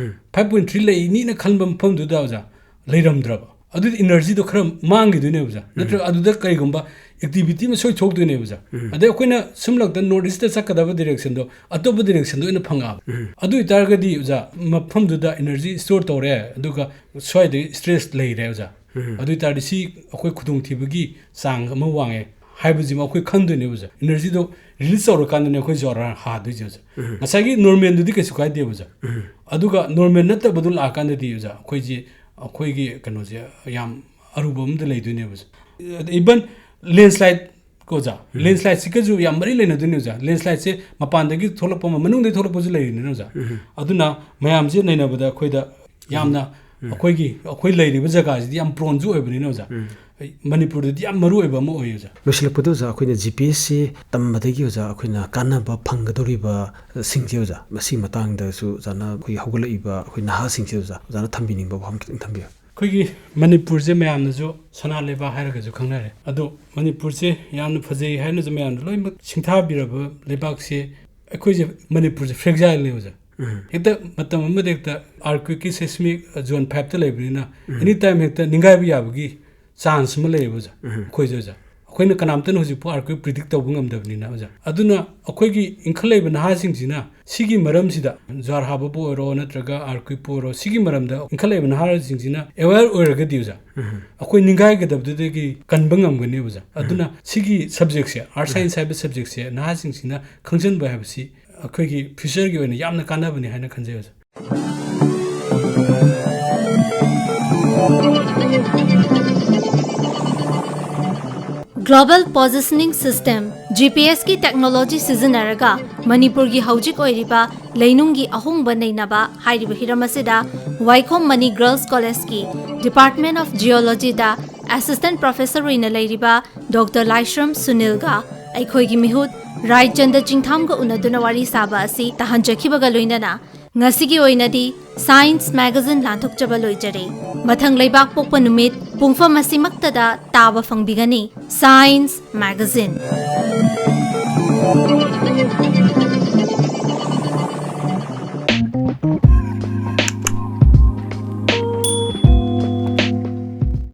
five point three ꯂꯩꯅꯤꯅ ꯈꯟꯕ ꯃꯐꯝꯗꯨꯗ ꯑꯣꯖꯥ ꯂꯩꯔꯝꯗ꯭ꯔꯕ? ꯑꯗꯨꯗꯤ energyꯗꯣ ꯈꯔ ꯃꯥꯡꯈꯤꯗꯣꯏꯅꯦꯕ ꯑꯣꯖꯥ꯫ ꯅꯠꯇ꯭ꯔꯒ ꯑꯗꯨꯗ ꯀꯔꯤꯒꯨꯝꯕ activity ꯑꯃ ꯁꯣꯏ ꯊꯣꯛꯇꯣꯏꯅꯦꯕ ꯑꯣꯖꯥ꯫ ꯑꯗꯩ ꯑꯩꯈꯣꯏꯅ ꯁꯝꯂꯞꯇ North Eastꯇ ꯆꯠꯀꯗꯕ directionꯗꯣ ꯑꯇꯣꯞꯄ directionꯗ ꯑꯣꯏꯅ ꯐꯪꯉꯛꯑꯕ꯫ ꯑꯗꯨ ꯑꯣꯏꯇꯥꯔꯒꯗꯤ ꯑꯣꯖꯥ, ꯃꯐꯝꯗꯨꯗ energy store ꯇꯧꯔꯦ, ꯑꯗꯨꯒ ꯁ꯭ꯋꯥꯏꯗꯒꯤ stress ꯂꯩꯔꯦ ꯑꯣꯖꯥ꯫ ꯑꯗꯨ ꯑꯣꯏꯇꯥꯔꯗꯤ ꯁꯤ ꯑꯩꯈꯣꯏ ꯈꯨꯗꯣꯡꯊꯤꯕꯒꯤ ꯆꯥꯡ ꯑꯃ ꯋꯥꯡꯉꯦ ꯍꯥꯏꯕꯁꯤꯃ ꯑꯩꯈꯣꯏ ꯈꯪꯗꯣꯏꯅꯦꯕ ꯑꯣꯖꯥ꯫ Energyꯗꯣ release ꯇꯧꯔꯀꯥꯟꯗꯅꯦ ꯑꯩꯈꯣꯏ ꯖ꯭ꯋꯥꯔ ꯍꯥꯗꯣꯏꯁꯦ ꯑꯣꯖꯥ꯫ ꯉꯁꯥꯏꯒꯤ normalꯗꯨꯗꯤ ꯀꯩꯁꯨ ꯀꯥꯏꯗꯦꯕ ꯑꯣꯖꯥ꯫ ꯑꯗꯨꯒ normal ꯅꯠꯇꯕꯗꯨ ꯂꯥꯛꯑꯀꯥꯟꯗꯗꯤ ꯑꯣꯖꯥ, ꯑꯩꯈꯣꯏꯁꯦ, ꯑꯩꯈꯣꯏꯒꯤ ꯀꯩꯅꯣꯁꯦ ꯌꯥꯝ ꯑꯔꯨꯕ ꯑꯃꯗ ꯂꯩꯗꯣꯏꯅꯦꯕ ꯑꯣꯖꯥ꯫ Even landslide ꯀꯣ ꯑꯣꯖꯥ, landslideꯁꯤꯒꯁꯨ ꯌꯥꯝ ꯃꯔꯤ ꯂꯩꯅꯗꯣꯏꯅꯦ ꯑꯣꯖꯥ꯫ Landslideꯁꯦ ꯃꯄꯥꯟꯗꯒꯤ ꯊꯣꯛꯂꯛꯄ ꯑꯃ, ꯃꯅꯨꯡꯗꯒꯤ ꯊꯣꯛꯂꯛꯄꯁꯨ ꯂꯩꯔꯤꯅꯤꯅ ꯑꯣꯖꯥ꯫ ꯑꯗꯨꯅ ꯃꯌꯥꯝꯁꯦ ꯅꯩꯅꯕꯗ ꯑꯩꯈꯣꯏꯗ ꯌꯥꯝꯅ ꯑꯩꯈꯣꯏꯒꯤ, ꯑꯩꯈꯣꯏ ꯂꯩꯔꯤꯕ ꯖꯒꯥꯁꯤꯗꯤ ꯌꯥꯝ proneꯁꯨ ꯑꯣꯏꯕꯅꯤꯅ ꯑꯣꯖꯥ, ꯃꯅꯤꯄꯨꯔꯗꯗꯤ ꯌꯥꯝ ꯃꯔꯨ ꯑꯣꯏꯕ ꯑꯃ ꯑꯣꯏ ꯑꯣꯖꯥ꯫ ꯂꯣꯏꯁꯤꯜꯂꯛꯄꯗ ꯑꯣꯖꯥ, ꯑꯩꯈꯣꯏꯅ GPSꯁꯤ ꯇꯝꯕꯗꯒꯤ ꯑꯣꯖꯥ, ꯑꯩꯈꯣꯏꯅ ꯀꯥꯟꯅꯕ ꯐꯪꯒꯗꯧꯔꯤꯕ ꯁꯤꯡꯁꯦ ꯑꯣꯖꯥ, ꯃꯁꯤ ꯃꯇꯥꯡꯗꯁꯨ ꯑꯣꯖꯥꯅ ꯑꯩꯈꯣꯏꯒꯤ ꯍꯧꯒꯠꯂꯛꯏꯕ ꯑꯩꯈꯣꯏ ꯅꯍꯥꯁꯤꯡꯁꯦ ꯑꯣꯖꯥ, ꯑꯣꯖꯥꯅ ꯊꯝꯕꯤꯅꯤꯡꯕ ꯋꯥꯐꯝ ꯈꯤꯇꯪ ꯊꯝꯕꯤꯌꯨ꯫ ꯑꯩꯈꯣꯏꯒꯤ ꯃꯅꯤꯄꯨꯔꯁꯦ ꯃꯌꯥꯝꯅꯁꯨ ꯁꯅꯥ ꯂꯩꯕꯥꯛ ꯍꯥꯏꯔꯒꯁꯨ ꯈꯪꯅꯔꯦ꯫ ꯑꯗꯣ ꯃꯅꯤꯄꯨꯔꯁꯦ ꯌꯥꯝꯅ ꯐꯖꯩ ꯍꯥꯏꯅꯁꯨ ꯃꯌꯥꯝꯅ ꯂꯣꯏꯅꯃꯛ ꯁꯤꯡꯊꯥꯕꯤꯔꯕ ꯂꯩꯕꯥꯛꯁꯦ, ꯑꯩꯈꯣꯏꯁꯦ, ꯃꯅꯤꯄꯨꯔꯁꯦ fragileꯅꯦ ꯑꯣꯖꯥ꯫ ꯍꯦꯛꯇ ꯃꯇꯝ ꯑꯃꯗ ꯍꯦꯛꯇ earthquakeꯀꯤ seismic zone fiveꯇ ꯂꯩꯕꯅꯤꯅ, anytime ꯍꯦꯛꯇ ꯅꯤꯡꯒꯥꯏꯕ ꯌꯥꯕꯒꯤ chance ꯑꯃ ꯂꯩꯌꯦꯕ ꯑꯣꯖꯥ꯫ ꯑꯩꯈꯣꯏꯁꯦ ꯑꯣꯖꯥ, ꯑꯩꯈꯣꯏꯅ ꯀꯅꯥꯝꯇꯅ ꯍꯧꯖꯤꯛꯐꯥꯎ earthquake predict ꯇꯧꯕ ꯉꯝꯗꯕꯅꯤꯅ ꯑꯣꯖꯥ꯫ ꯑꯗꯨꯅ ꯑꯩꯈꯣꯏꯒꯤ ꯏꯟꯈꯠꯂꯛꯏꯕ ꯅꯍꯥꯁꯤꯡꯁꯤꯅ ꯁꯤꯒꯤ ꯃꯔꯝꯁꯤꯗ, ꯖ꯭ꯋꯥꯔ ꯍꯥꯕꯕꯨ ꯑꯣꯏꯔꯣ ꯅꯠꯇ꯭ꯔꯒ earthquakeꯄꯨ ꯑꯣꯏꯔꯣ, ꯁꯤꯒꯤ ꯃꯔꯝꯗ ꯏꯟꯈꯠꯂꯛꯏꯕ ꯅꯍꯥꯁꯤꯡꯁꯤꯅ aware ꯑꯣꯏꯔꯒꯗꯤ ꯑꯣꯖꯥ, ꯑꯩꯈꯣꯏ ꯅꯤꯡꯒꯥꯏꯒꯗꯕꯗꯨꯗꯒꯤ ꯀꯟꯕ ꯉꯝꯒꯅꯤ ꯑꯣꯖꯥ꯫ ꯑꯗꯨꯅ ꯁꯤꯒꯤ subjectꯁꯦ, earth science ꯍꯥꯏꯕ subjectꯁꯦ ꯅꯍꯥꯁꯤꯡꯁꯤꯅ ꯈꯪꯖꯤꯟꯕ ꯍꯥꯏꯕꯁꯤ ꯑꯩꯈꯣꯏꯒꯤ futureꯒꯤ ꯑꯣꯏꯅ ꯌꯥꯝꯅ ꯀꯥꯟꯅꯕꯅꯤ ꯍꯥꯏꯅ ꯈꯟꯖꯩ ꯑꯣꯖꯥ꯫ Global Positioning System, GPSꯀꯤ technology ꯁꯤꯖꯤꯟꯅꯔꯒ ꯃꯅꯤꯄꯨꯔꯒꯤ ꯍꯧꯖꯤꯛ ꯑꯣꯏꯔꯤꯕ ꯂꯩꯅꯨꯡꯒꯤ ꯑꯍꯣꯡꯕ ꯅꯩꯅꯕ ꯍꯥꯏꯔꯤꯕ ꯍꯤꯔꯝ ꯑꯁꯤꯗ ꯋꯥꯏꯈꯣꯝ ꯃꯅꯤ Girls Collegeꯀꯤ Department of Geologyꯗ Assistant Professor ꯑꯣꯏꯅ ꯂꯩꯔꯤꯕ Doctor ꯂꯥꯏꯁ꯭ꯔꯝ ꯁꯨꯅꯤꯜꯒ ꯑꯩꯈꯣꯏꯒꯤ ꯃꯤꯍꯨꯠ ꯔꯥꯏꯆꯟꯗ ꯆꯤꯡꯊꯥꯝꯒ ꯎꯅꯗꯨꯅ ꯋꯥꯔꯤ ꯁꯥꯕ ꯑꯁꯤ ꯇꯥꯍꯟꯖꯈꯤꯕꯒ ꯂꯣꯏꯅꯅ ꯉꯁꯤꯒꯤ ꯑꯣꯏꯅꯗꯤ Science Magazine ꯂꯥꯟꯊꯣꯛꯆꯕ ꯂꯣꯏꯖꯔꯦ꯫ ꯃꯊꯪ ꯂꯩꯕꯥꯛ ꯄꯣꯛꯄ ꯅꯨꯃꯤꯠ ꯄꯨꯡꯐꯝ ꯑꯁꯤꯃꯛꯇꯗ ꯇꯥꯕ ꯐꯪꯕꯤꯒꯅꯤ Science Magazine꯫